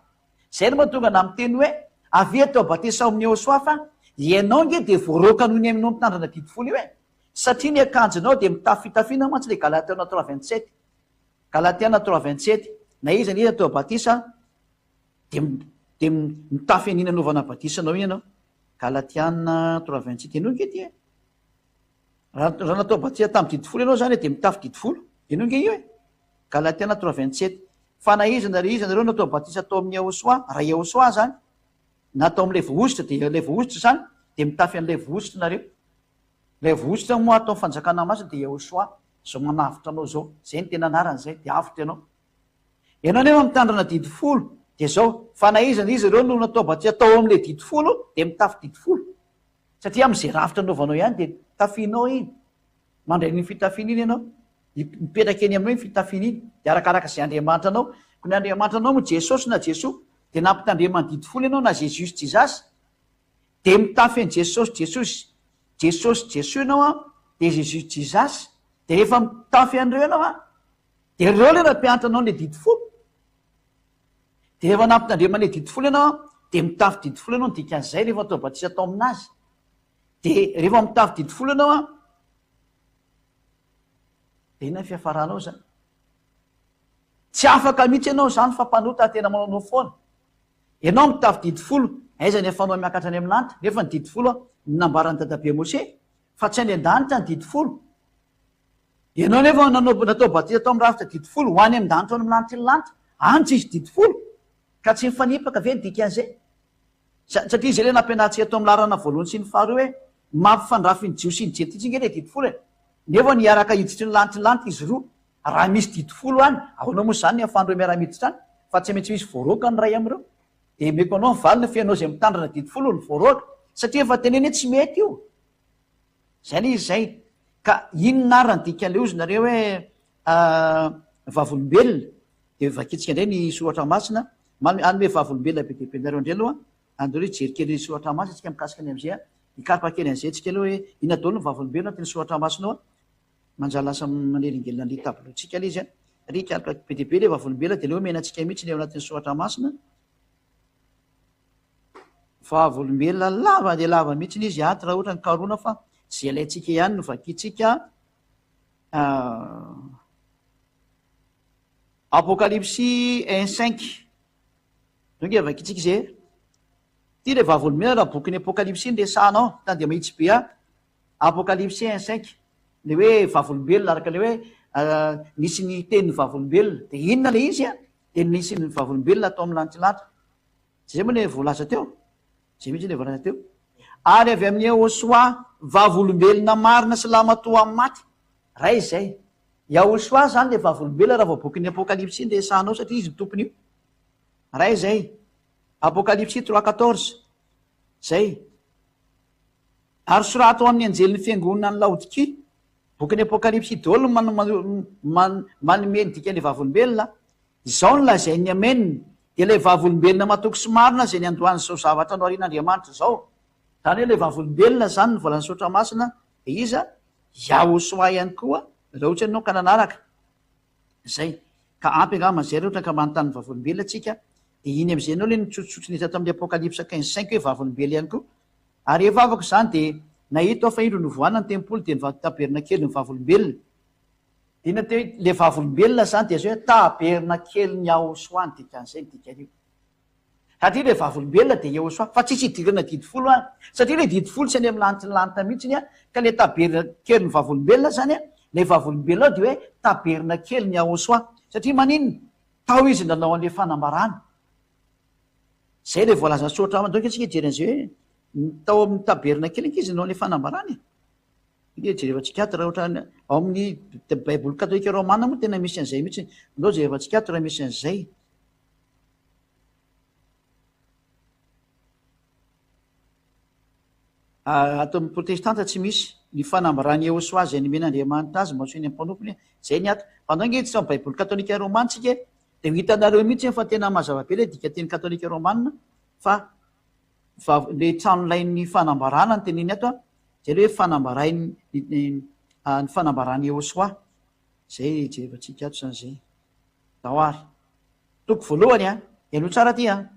Izay no mahatonga anà miteny hoe, avia atao batisa ao amin'i Yehosua fa ianao ange dia voaroaka noho ny aminao mitandrina didy folo io e! Satria ny akanjonao dia mitafy fitafiana mantsy ilay Galatiana 3 27. Galatiana 3 27. Na iza na iza atao batisa dia dia mitafy an'iny anaovana batisa anao iny ianao. Galatiana 3 27. Henoy ange ity e! Raha raha natao batisa tamin'ny didy folo ianao izany dia mitafy didy folo. Henoy ange io e! Galatiana 3 27. Fa na iza na iza nareo natao batisa tao amin'i Yahoshuah, raha Yahoshuah izany, na tao amin'ilay voahosotra, dia ilay voahosotra izany, dia mitafy an'ilay voahosotra nareo. Ilay voahosotra moa ato amin'ny fanjakana masina dia Yahoshuah, izao manavotra anao izao. Izay no tena anarany izay, dia avotra ianao. Ianao nefa mitandrina didy folo, dia izao, fa na iza na iza ireo no natao batisa tao amin'ilay didy folo, dia mitafy didy folo. Satria amin'izay rafitra anaovanao ihany dia tafianao iny. Mandray an'iny fitafiana iny ianao. Mipetraka eny aminao iny fitafiana iny. Dia arakaraka izay Andriamanitra anao. Koa ny Andriamanitra anao moa Jesosy na Jesoa, dia nampitandreman'ny didy folo ianao na Jesus Jesus. Dia mitafy an'i Jesosy Jesosy, Jesosy Jesoa ianao an, dia Jesus Jesus. Dia rehefa mitafy an'ireo ianao an, dia ireo ilay nampianatra anao ilay didy folo. Dia rehefa nampitandremana ilay didy folo ianao an, dia mitafy didy folo ianao, ny dikan'izay rehefa atao batisa atao aminazy. Dia rehefa mitafy didy folo ianao an, dia inona ny fiafaranao izany? Tsy afaka mihitsy ianao izany fa mpanota tena manaonao foana. Ianao mitafy didy folo, aiza ny ahafahanao miakatra any amin'ny lanitra? Nefa ny didy folo an, no nambaran'i dadabe Mose, fa tsy any an-danitra ny didy folo. Ianao nefa nanao natao batisa tao amin'ny rafitra didy folo, ho any an-danitra ao amin'ny lanitry ny lanitra, any tsisy didy folo. Ka tsy mifanipaka ve ny dikan'izay? Satria izay ilay nampianarintsika tao amin'ny laharana voalohany sy ny faharoa hoe mampifandrafy ny Jiosy sy ny Jentilisa ange ilay didy folo e! Nefa ny hiaraka hiditry ny lanitry ny lanitra izy roa. Raha misy didy folo any, ahoana moa izany ny ahafahan'ireo miara-miditra any? Fa tsy maintsy misy voaroaka ny iray amin'ireo. Dia omeko anao ny valiny fa ianao izay mitandrina didy folo no voaroaka. Satria efa teneno hoe tsy mety io. Izay ilay izy izay. Ka inona ary ny dikan'ilay hozy nareo hoe vavolombelona? Dia vakintsika indray ny soratra masina. Hanome vavolombelona be dia be anareo indray aloha. Andao aloha hijery kely ny soratra masina isika mikasika ny amin'izay. Hikaroka kely an'izay tsika aloha hoe inona daholo ny vavolombelona anatin'ny soratra masina ao. Manjary lasa manelingelina an'ilay tableau-ntsika ilay izy. Ry hikaroka be dia be ilay vavolombelona dia aleo omena antsika mihitsy ny ao anatin'ny soratra masina. Vavolombelona lava dia lava mihitsy izy ato raha ohatra ny karohina fa izay ilaintsika ihany no vakintsika. Apokalypsy un cinq. Zao nge vakintsika izay e. Ity ilay vavolombelona raha bokin'ny Apokalypsy no resahana ao. Hitan'i dia mahitsy be aho. Apokalypsy un cinq. Ilay hoe vavolombelona araka ilay hoe nisy ny tenin'ny vavolombelona. Dia inona ilay izy a? Dia nisy ny vavolombelona tao amin'ny lantilanty. Izay moa ilay voalaza teo. Izay mihitsy ilay voalaza teo. Ary avy amin'i Yehosua, vavolombelona marina sy lahimatoa amin'ny maty. Ray izay. Yahoshuah izany ilay vavolombelona raha vao bokin'ny Apokalypsy no resahanao satria izy no tompon'io. Ray izay. Apokalypsy 3 14. Izay. Ary soraty ho amin'ny anjelin'ny fiangonana any Laodikia. Bokin'ny Apokalypsy daholo no manome ny dikan'ilay vavolombelona. Izao no lazain'ny Amen, dia ilay vavolombelona matoky sy marina izay niandohan'izao zavatra noharian'Andriamanitra izao. Izany hoe ilay vavolombelona izany no voalazan'ny Soratra Masina dia iza? Yahoshua ihany koa, raha ohatra ianao ka nanaraka izay. Ka ampy angamba izay raha ohatra ka manontany ny vavolombelona tsika, dia iny amin'izay ianao ilay nitsotsotsony tato amin'ny Apokalypsa 15 cinq hoe vavolombelona ihany koa. Ary rehefa afaka izany dia nahita aho fa indro novohana ny tempoly dia ny tabernakelin'ny vavolombelona. Inona teo hoe ilay vavolombelona izany dia izao hoe tabernakelin'i Yahoshua ny dikan'izay ny dikan'io. Satria ilay vavolombelona dia Yehosua, fa tsisy idirana didy folo any. Satria ilay didy folo tsy any amin'ny lanitry ny lanitra mihitsy an, ka ilay tabernakelin'ny vavolombelona izany an, ilay vavolombelona ao dia hoe tabernakelin'i Yahosua. Satria maninona? Tao izy nanao an'ilay fanambarana. Izay ilay voalazan'ny soratra masina. Ndao ange isika hijery an'izay hoe tao amin'ny tabernakely ange izy nanao an'ilay fanambarana e. Ange jerevantsika ato raha ohatra ao amin'ny Baiboly katolika romana moa tena misy an'izay mihitsy. Ndao jerevantsika ato raha misy an'izay. Ato amin'ny protestanta tsy misy ny fanambaran'i Yehosua izay nomen'Andriamanitra azy mba ho eny amin'ny mpanompony. Izay ny ato. Fa andao ange hiditra amin'ny Baiboly katolika romana isika e. Dia ho hitanareo mihitsy fa tena mazava be ilay dikanteny katolika romana fa ilay tranolain'ny fanambarana no teneniny ato. Izay ilay hoe fanambarain' ny fanambaran'i Yehosua. Izay jerevantsika ato izany izay. Ndao ary. Toko voalohany an. Henoy tsara ity an.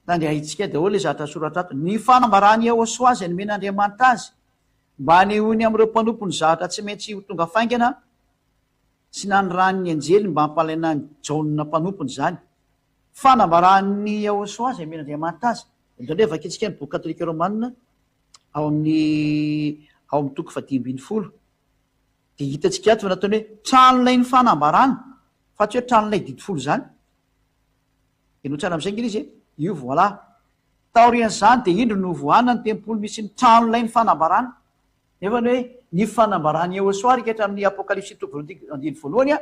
Tandriahintsika daholo ilay zavatra soratra ato. Ny fanambaran'i Yehosua izay nomen'Andriamanitra azy mba hanehoany amin'ireo mpanompony zavatra tsy maintsy ho tonga faingana sy nanirahany ny anjely mba hampalaina an'i Jaona mpanompony izany. Fanambaran'i Yahoshuah izay omen'Andriamanitra azy. Indraindray vakintsika ny boky katolika romana ao amin'ny ao amin'ny toko fahadimy ambinifolo dia hitantsika ato fa nataony hoe tranolain'ny fanambarana fa tsy hoe tranolay didy folo izany. Henoy tsara amin'izay ange ilay izy e. Io voilà. Taorian'izany dia indro novohana ny tempoly misy ny tranolain'ny fanambarana. Nefa ny hoe ny fanambaran'i Yehosua ry hatramin'ny Apokalypsy toko voalohany andininy voalohany a,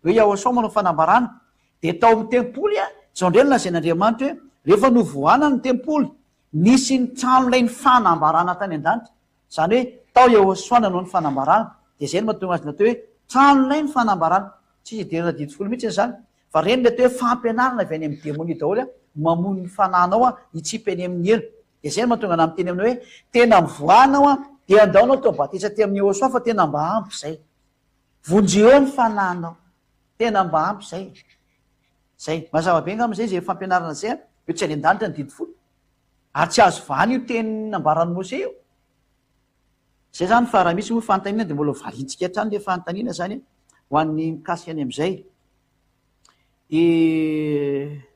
hoe Yahosua manao fanambarana, dia tao amin'ny tempoly a, izao indray no lazain'Andriamanitra hoe rehefa novohana ny tempoly, nisy ny tranolay ny fanambarana tany an-danitra, izany hoe tao Yahosua nanao ny fanambarana, dia izay no mahatonga azy natao hoe tranolay ny fanambarana, tsisy idirana didy folo mihitsy izany, fa ireny ilay atao hoe fampianarana avy any amin'ny demonia daholo a, mamono ny fanahinao a, hitsipy any amin'ny helo. Dia izay no mahatonga anah miteny aminao hoe tena mivoaha anao an, dia andao anao atao batisa aty amin'i Yehosua fa tena mba ampy izay. Vonjeo ny fanahinao. Tena mba ampy izay. Izay. Mazava be angamba izay izay fampianarana izay an, hoe tsy any an-danitra ny didy folo. Ary tsy azo vahana io teny nambaran'i Mose io. Izay izany fa raha misy moa fanontaniana dia mbola ho valiantsika hatrany ilay fanontaniana izany an, ho an'ny mikasika ny amin'izay. Dia.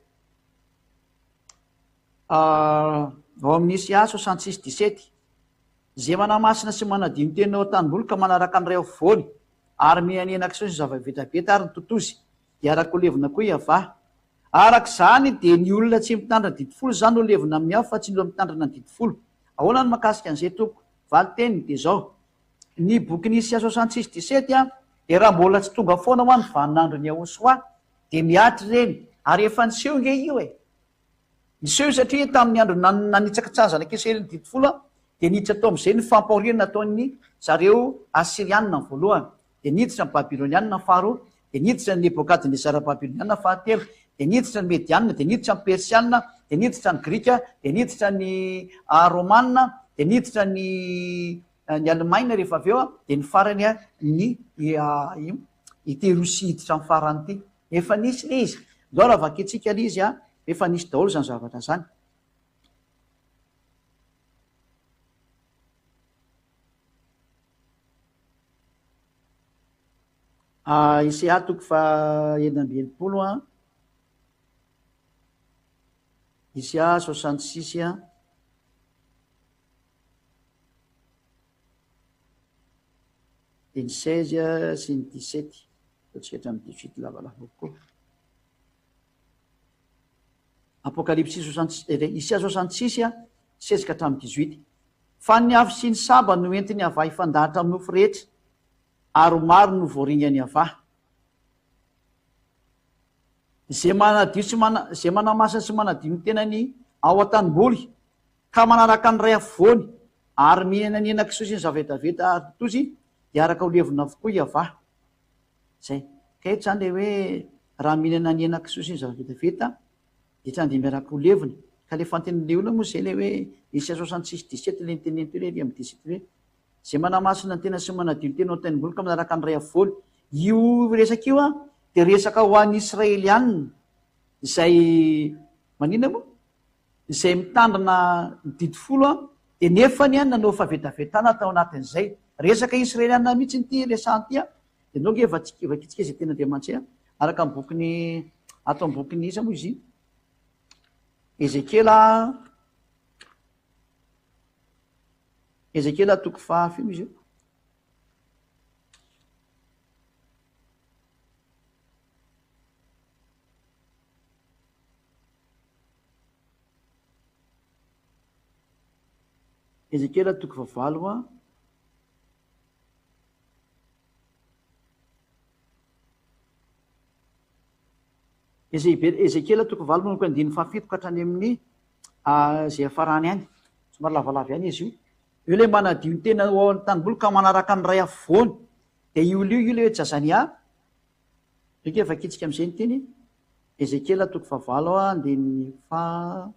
Ao amin'ny Isa 66 17, Izay manamasina sy manadio ny tenany ao an-tanimboly ka manaraka ny ray afovoany, ary miha-nihena kisoa sy zava-vetaveta ary ny totozy, dia araka ho levona koa i Yavah. Araka izany, dia ny olona tsy mitandrina ny didy folo izany no levona amin'ny afo fa tsy ny olona mitandrina ny didy folo. Ahoana ny mahakasika an'izay, Tompoko? Valin-teniny dia izao, Ny bokin'i Isa 66 17 dia raha mbola tsy tonga foana hoa ny vaninandron'i Yahoshuah, dia mihatra ireny, ary efa niseho nge io e! Niseho io satria tamin'ny andro nanitsakitsahan'ny zanak'Israely ny didy folo dia niditra tao amin'izay ny fampahoriana nataon'ny zareo Asyrianina ny voalohany, dia niditra ny Babylonianina ny faharoa, dia niditra ny Nebokadnezara Babylonianina fahatelo, dia niditra ny Medianina, dia niditra ny Persianina, dia niditra ny Grika, dia niditra ny Romanina, dia niditra ny ny Alemaina rehefa avy eo, dia ny farany ny ity Rosia hiditra amin'ny farany ity. Efa nisy ilay izy. Ndao raha vakintsika ilay izy an, efa nisy daholo izany zavatra izany. Ah, Isaia toko faha 66 an. Isaia 66 an. Dia ny 16 sy ny 17. Ataontsika hatramin'ny 18 lavalava kokoa. Apokalypsy 66, Isaia 66, 16 ka hatramin'ny 18. Fa ny afo sy ny saba no entin'i Yavah hifandahatra amin'ny nofo rehetra, ary ho maro no voaringan'i Yavah. Izay manadio sy mana, izay manamasina sy manadio ny tenany ao an-tanimboly, ka manaraka ny ray afovoany, ary mihinana ny henan-kisoa sy ny zavetaveta ary totozy, dia araka ho levona avokoa i Yavah. Zay. Ka eto zany le hoe raha mihinana ny henan-kisoa sy ny zava-betaveta dia tsy andeha miaraka ho levona. Ka le fantenin'le olona moa zay le hoe Isaia 66 17 le niteneniny teo le ery amin'ny 17 hoe zay manamasina ny tena sy manadio ny tena ao an-tanimboly ka manaraka ny ray afovoany. Io resaka io an dia resaka ho an'ny Israelianina izay maninona moa? Izay mitandrina ny didy folo an dia nefany an nanao fahavetavetana tao anatin'izay. Resaka Israelianina mihitsy ity resahana ity an. Dia ndao ange vakintsika izay tenin'Andriamanitra izay araka ny bokin'ny ato amin'ny bokin'ny iza moa izy iny? Ezekiela Ezekiela toko faha firy moa izy io? Ezekiela toko fahavalo a. Ezekiela toko valo manomboka andininy fahafito ka hatrany amin'ny izay hafarany any. Somary lavalava ihany izy io. Eo ilay manadio ny tena ao amin'ny tanimboly ka manaraka ny ray afovoany. Dia io olio io ilay hoe Jazania. Ndrika vakintsika amin'izay ny teny. Ezekiela toko fahavalo andininy faha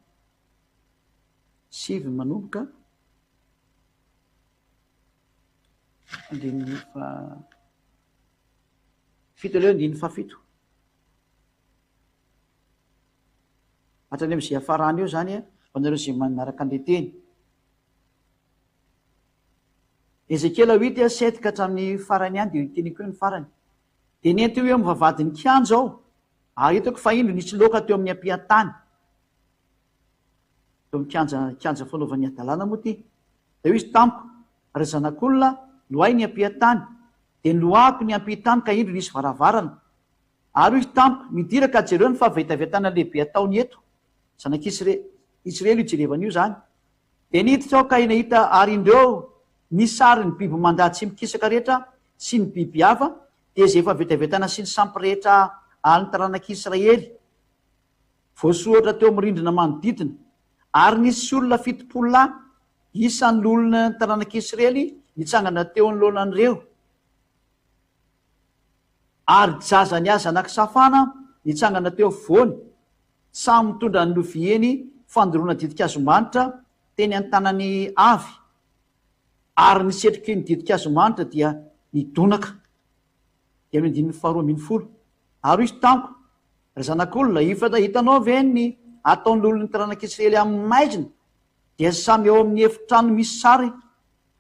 sivy manomboka. Andininy faha fito aleo andininy fahafito. Hatrany amin'izay hiafarany eo izany ho anareo izay manaraka an'ilay teny. Ezekiela huit a sept ka hatramin'ny farany ihany dia teneniko hoe ny farany. Dia nentiny ho eo amin'ny vavahadin'ny kianja aho, ary hitako fa indro nisy loaka teo amin'ny ampiantany. Teo amin'ny kianja, kianja fanaovan'ny hadalana moa ity. Dia hoy izy tamiko, Ry zanak'olona, lohay ny ampiantany. Dia nolohahako ny ampitany ka indro nisy varavarana. Ary hoy izy tamiko, Midira ka jereo ny fahavetavetana lehibe ataony eto. Zanak'Israely io jerevana io izany. Dia niditra aho ka nahita ary indreo ny sarin'ny biby mandady sy mikisaka rehetra sy ny biby hafa, dia izay efa vetavetaina sy ny sampy rehetra an'ny taranak'Israely, voasoratra teo amin'ny rindrina manodidina. Ary nisy olona 70 lahy, isan'ny loholona ny taranak'Israely, nitsangana teo anoloanan'ireo. Ary Jazania zanak'i Safana nitsangana teo afovoany, samy mitondra ny loviany fandoroana ditin-kazo manitra teny an-tanany avy, ary ny setroky ny ditin-kazo manitra dia nidonaka. Dia amin'ny andininy faharoa 12. Ary hoy izy tamiko, Ry zanak'olona, efa hitanao ve ny ataon'ny loholon'ny taranak'Israely amin'ny maizina, dia samy ao amin'ny efitrano misy sary?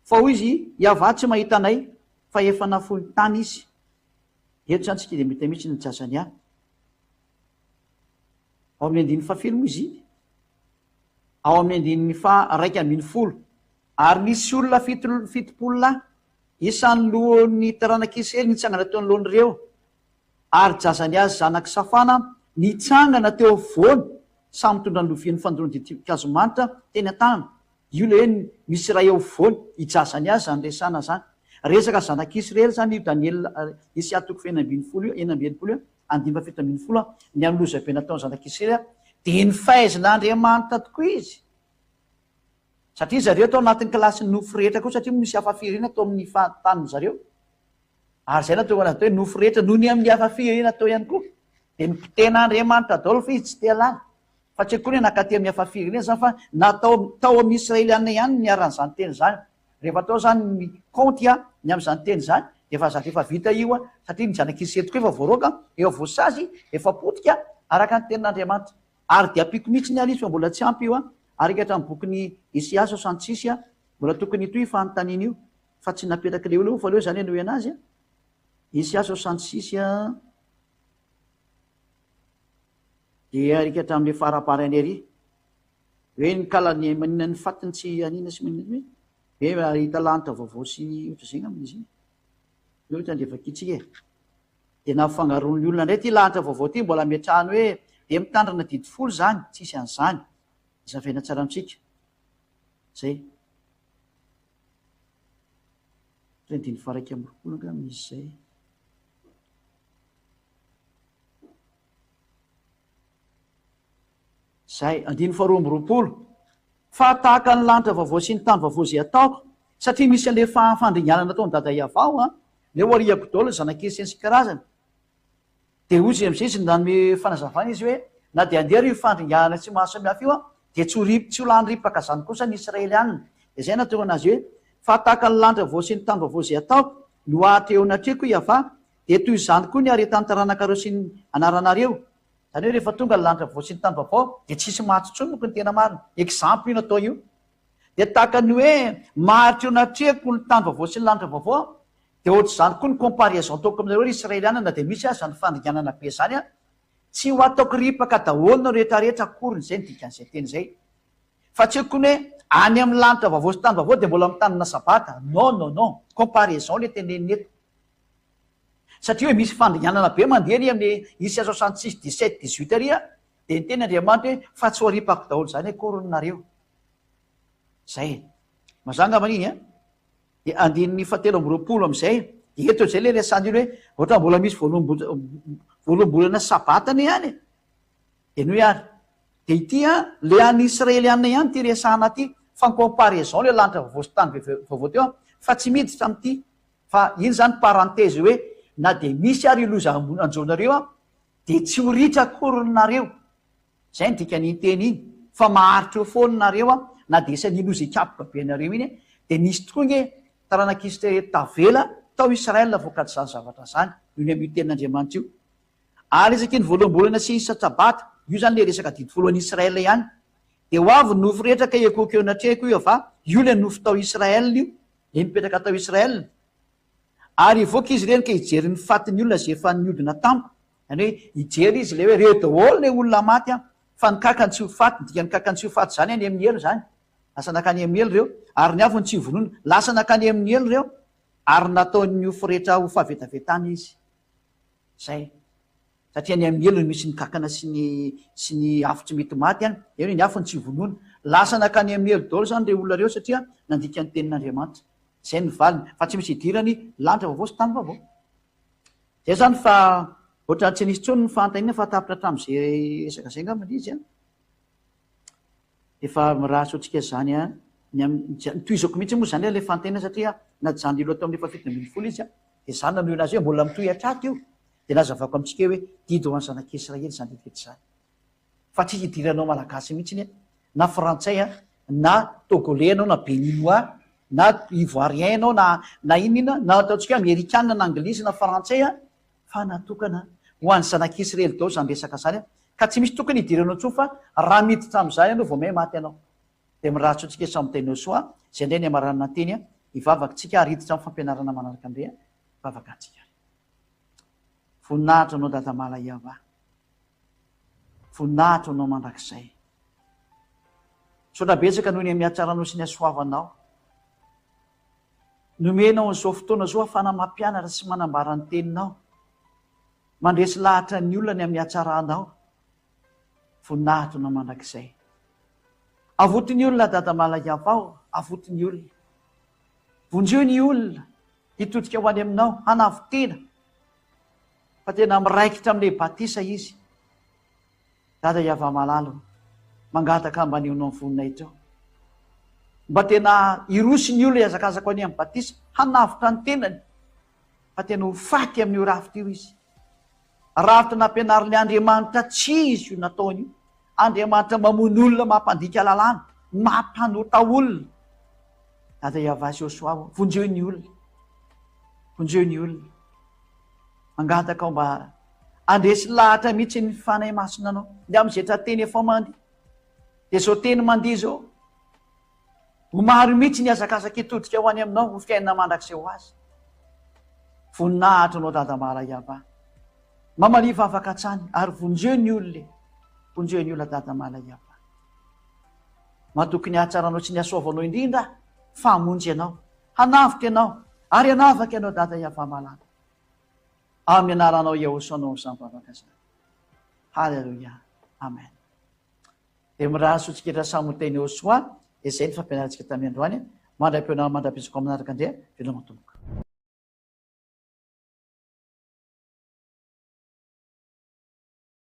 Fa hoy izy, Yavah tsy mahita anay, fa efa nafoiny tany izy. Eto izany tsika dia mety mihitsy ny Jazania. Ao amin'ny andininy fahafiry moa izy iny? Ao amin'ny andininy faha-11. Ary nisy olona 70 lahy, isan'ny lohan'ny taranak'Israely nitsangana teo anoloan'ireo. Ary Jazania zanak'i Safana nitsangana teo afovoany, samy mitondra ny lovian'ny fandoroana ditin-kazo manitra teny an-tanana. Io ilay hoe misy iray eo afovoany, i Jazania izany resahana izany. Resaka zanak'Israely izany io Daniela, Isaia toko fahenina 16 io, 66 io, andininy faha-17, ny amin'ny lozabe nataon'ny zanak'Israely, dia nifaizin'Andriamanitra tokoa izy. Satria zareo tao anatin'ny kilasin'ny nofo rehetra koa, satria misy hafa firenena tao amin'ny tanin-dry zareo. Ary izay natao anazy hoe nofo rehetra noho ny amin'ny hafa firenena tao ihany koa. Dia nipitehan'Andriamanitra daholo fa izy tsy te halala. Fa tsy akory hoe nankaty amin'ny hafa firenena izany fa natao tao amin'ny Israeliana ihany no niharan'izany teny izany. Rehefa atao izany ny kaonty ny amin'izany teny izany dia efa zatra efa vita io satria ny zanak'Israely tokoa efa voaroaka, efa voasazy, efa potika araka ny tenin'Andriamanitra. Ary dia ampiako mihitsy ny ary izy fa mbola tsy ampy io ary hatramin'ny bokin'i Isaia 66 mbola tokony hitohy io fanontaniana io fa tsy napetrak'ilay olona fa aleo izany hanohy anazy. Isaia 66 dia arika hatramin'ilay faraparany ery. Hoe ny kalany maninona ny fatiny tsy anina sy maninona hoe hoe ahita lanitra vaovao sy ohatr'izay angamba izy iny. Io ohatra andeha vakintsika e. Dia nampifangaroan'ny olona indray ity lanitra vaovao ity mbola ametrahany hoe dia mitandrina didy folo izany, tsisy an'izany. Zavaina tsara amintsika. Zay. Andininy faha 21 angamba izy izay. Izay, andininy faha 22. Fa tahaka ny lanitra vaovao sy ny tany vaovao izay ataoko, satria misy an'ilay fandringanana ataon'i Dada Iavao an, ilay ho ariako daholo ny zanak'izy sy ny sy karazany. Dia hoy izy amin'izay izy nanome fanazavana izy hoe, na dia handeha ary io fandringanana tsy mahasamihafa io an, dia tsy ho ri, tsy ho lany ripaka izany kosa ny Israelianina. Dia izay nahatonga anazy hoe, fa tahaka ny lanitra vaovao sy ny tany vaovao izay ataoko, no hahatra eo anatrehako Iavah, dia toy izany koa ny haretan'ny taranakareo sy ny anaranareo. Izany hoe rehefa tonga ny lanitra vaovao sy ny tany vaovao dia tsy hisy maty intsony manko ny tena marina. Exemple io natao io. Dia tahaka ny hoe maharitra eo anatrehako ny tany vaovao sy ny lanitra vaovao dia ohatr'izany koa ny comparaison ataoko aminareo ry Israeliana na dia misy aza ny fandringanana be izany an, tsy ho ataoko ripaka daholo nareo rehetra rehetra akoriny izay ny dikan'izay teny izay. Fa tsy haiko ny hoe any amin'ny lanitra vaovao sy tany vaovao dia mbola mitandrina sabata. Non non non. Comparaison le tenenina eto. Satria hoe misy fandringanana be mandeha ary amin'ny isa 66, 17, 18 ary dia niteny Andriamanitra hoe fa tsy ho aripako daholo izany akory ny nareo. Zay e. Mazava angamba iny an? Dia andininy fahatelo amby 20 amin'izay, dia eto izay ilay resahana iny hoe ohatra mbola misy voaloham-bolana sabata anie ihany e. Henoy ary. Dia ity an, le an'ny Israeliana ihany ity resahana ity, fa ny comparaison le lanitra vaovao sy tany vaovao teo an, fa tsy miditra amin'ity. Fa iny izany parenthèse hoe na dia misy ary io loza hanjo anareo an, dia tsy ho ritra akory nareo. Izay no dikan'iny teny iny. Fa maharitra eo foana nareo an, na dia isan'iny loza hikapoka be anareo iny an, dia nisy tokoa nge. Taranak'Israely tavela tao Israel vokatr'izany zavatra izany, noho ny amin'io tenin'Andriamanitra io. Ary isaky ny voaloham-bolana sy isa-tsabata, io izany ilay resaka didy folo an'i Israel ihany, dia ho avy ny nofo rehetra ka hiankohoka eo anatrehako io fa io ilay nofo tao Israel io, ilay nipetraka tao Israel. Ary hivoaka izy ireny ka hijery ny fatin'ny olona izay efa niodina tamiko, izany hoe hijery izy ilay hoe ireo daholo ilay olona maty an, fa ny kakany tsy ho faty, ny dikan'ny kakany tsy ho faty izany any amin'ny helo izany, lasa nankany amin'ny helo ireo, ary ny afony tsy ho vonoina, lasa nankany amin'ny helo ireo, ary nataon'ny nofo rehetra ho fahavetavetana izy. Izay. Satria any amin'ny helo no misy ny kakana sy ny sy ny afo tsy mety maty any. Eny hoe ny afo no tsy vonoina. Lasa nankany amin'ny helo daholo izany ireo olona ireo satria nandika ny tenin'Andriamanitra. Izay no valiny. Fa tsy misy idirany lanitra vaovao sy tany vaovao. Izay izany fa ohatran'ny tsy nisy intsony ny fanontaniana fa tapitra hatramin'izay resaka izay angamba ilay izy an. Efa mirary soa antsika izany an. Ny amin'ny, notohizako mihitsy moa izany ilay fanontaniana satria najanon'ilay teo amin'ny faha 17 izy an. Dia izaho nanohina azy hoe mbola mitohy hatraty io. Dia nazavaiko amintsika hoe didy ho an'ny zanak'Israely izany didy rehetra izany. Fa tsy hidiranao Malagasy mihitsy an, na Frantsay an, na Togolais ianao, na Béninois, na Ivoirien ianao, na na inona inona, na ataontsika hoe Amerikana na Anglisy na Frantsay an, fa natokana ho an'ny zanak'Israely daholo izany resaka izany an, ka tsy misy tokony hidiranao intsony fa raha miditra amin'izany ianao vao may maty ianao. Dia mirary soa antsika samy teny Soa, izay indray ny hamaranana ny teny an, hivavaka tsika ary hiditra amin'ny fampianarana manaraka indray an, hivavaka antsika ary. Voninahitra anao Dada Malaiava. Voninahitra anao mandrakizay. Misaotra betsaka noho ny amin'ny hatsaranao sy ny hasoavanao. Nomenao an'izao fotoana izao ahafahana mampianatra sy manambara ny teninao. Mandresy lahatra ny olona ny amin'ny hatsaranao. Voninahitra anao mandrakizay. Avoty ny olona Dada Malaiava o, avoty ny olona. Vonjeo ny olona hitodika ho any aminao, hanavo-tena. Fa tena miraikitra amin'ilay batisa izy. Dada Yavamalala o, mangataka mba anehoanao ny voninahitrao. Mba tena hiroso ny olona hihazakazaka ho any amin'ny batisa, hanavotra ny tenany. Fa tena ho faty amin'io rafitra io izy. Rafitra nampianarin'ilay Andriamanitra tsy izy io nataony io. Andriamanitra mamono olona, mampandika lalàna, mampanota olona. Dada Yavah Josoa o, vonjeo ny olona. Vonjeo ny olona. Mangataka aho mba handresy lahatra mihitsy ny Fanahy Masina anao. Ny amin'izay tra-teny efa mandeha. Dia izao teny mandeha izao. Ho maro mihitsy ny hazakazaka hitodika ho any aminao ho fiainana mandrakizay ho azy. Voninahitra anao Dada Malaiava. Mamalia vavaka hatrany ary vonjeo ny olona e. Vonjeo ny olona Dada Malaiava. Matoky ny hatsaranao sy ny hasoavanao indrindra aho fa hamonjy anao, hanavotra ianao ary hanavaka ianao Dada Yavah malala. Amin'ny anaranao Yahoshuah no izany vavaka izany. Haleloia. Amen. Dia mirary soa antsika rehetra samy ho teny Yehosua, dia izay ny fampianarantsika tamin'ny androany, mandra-pihaonana mandra-pitsoko amin'ny manaraka indray, veloma tompoko.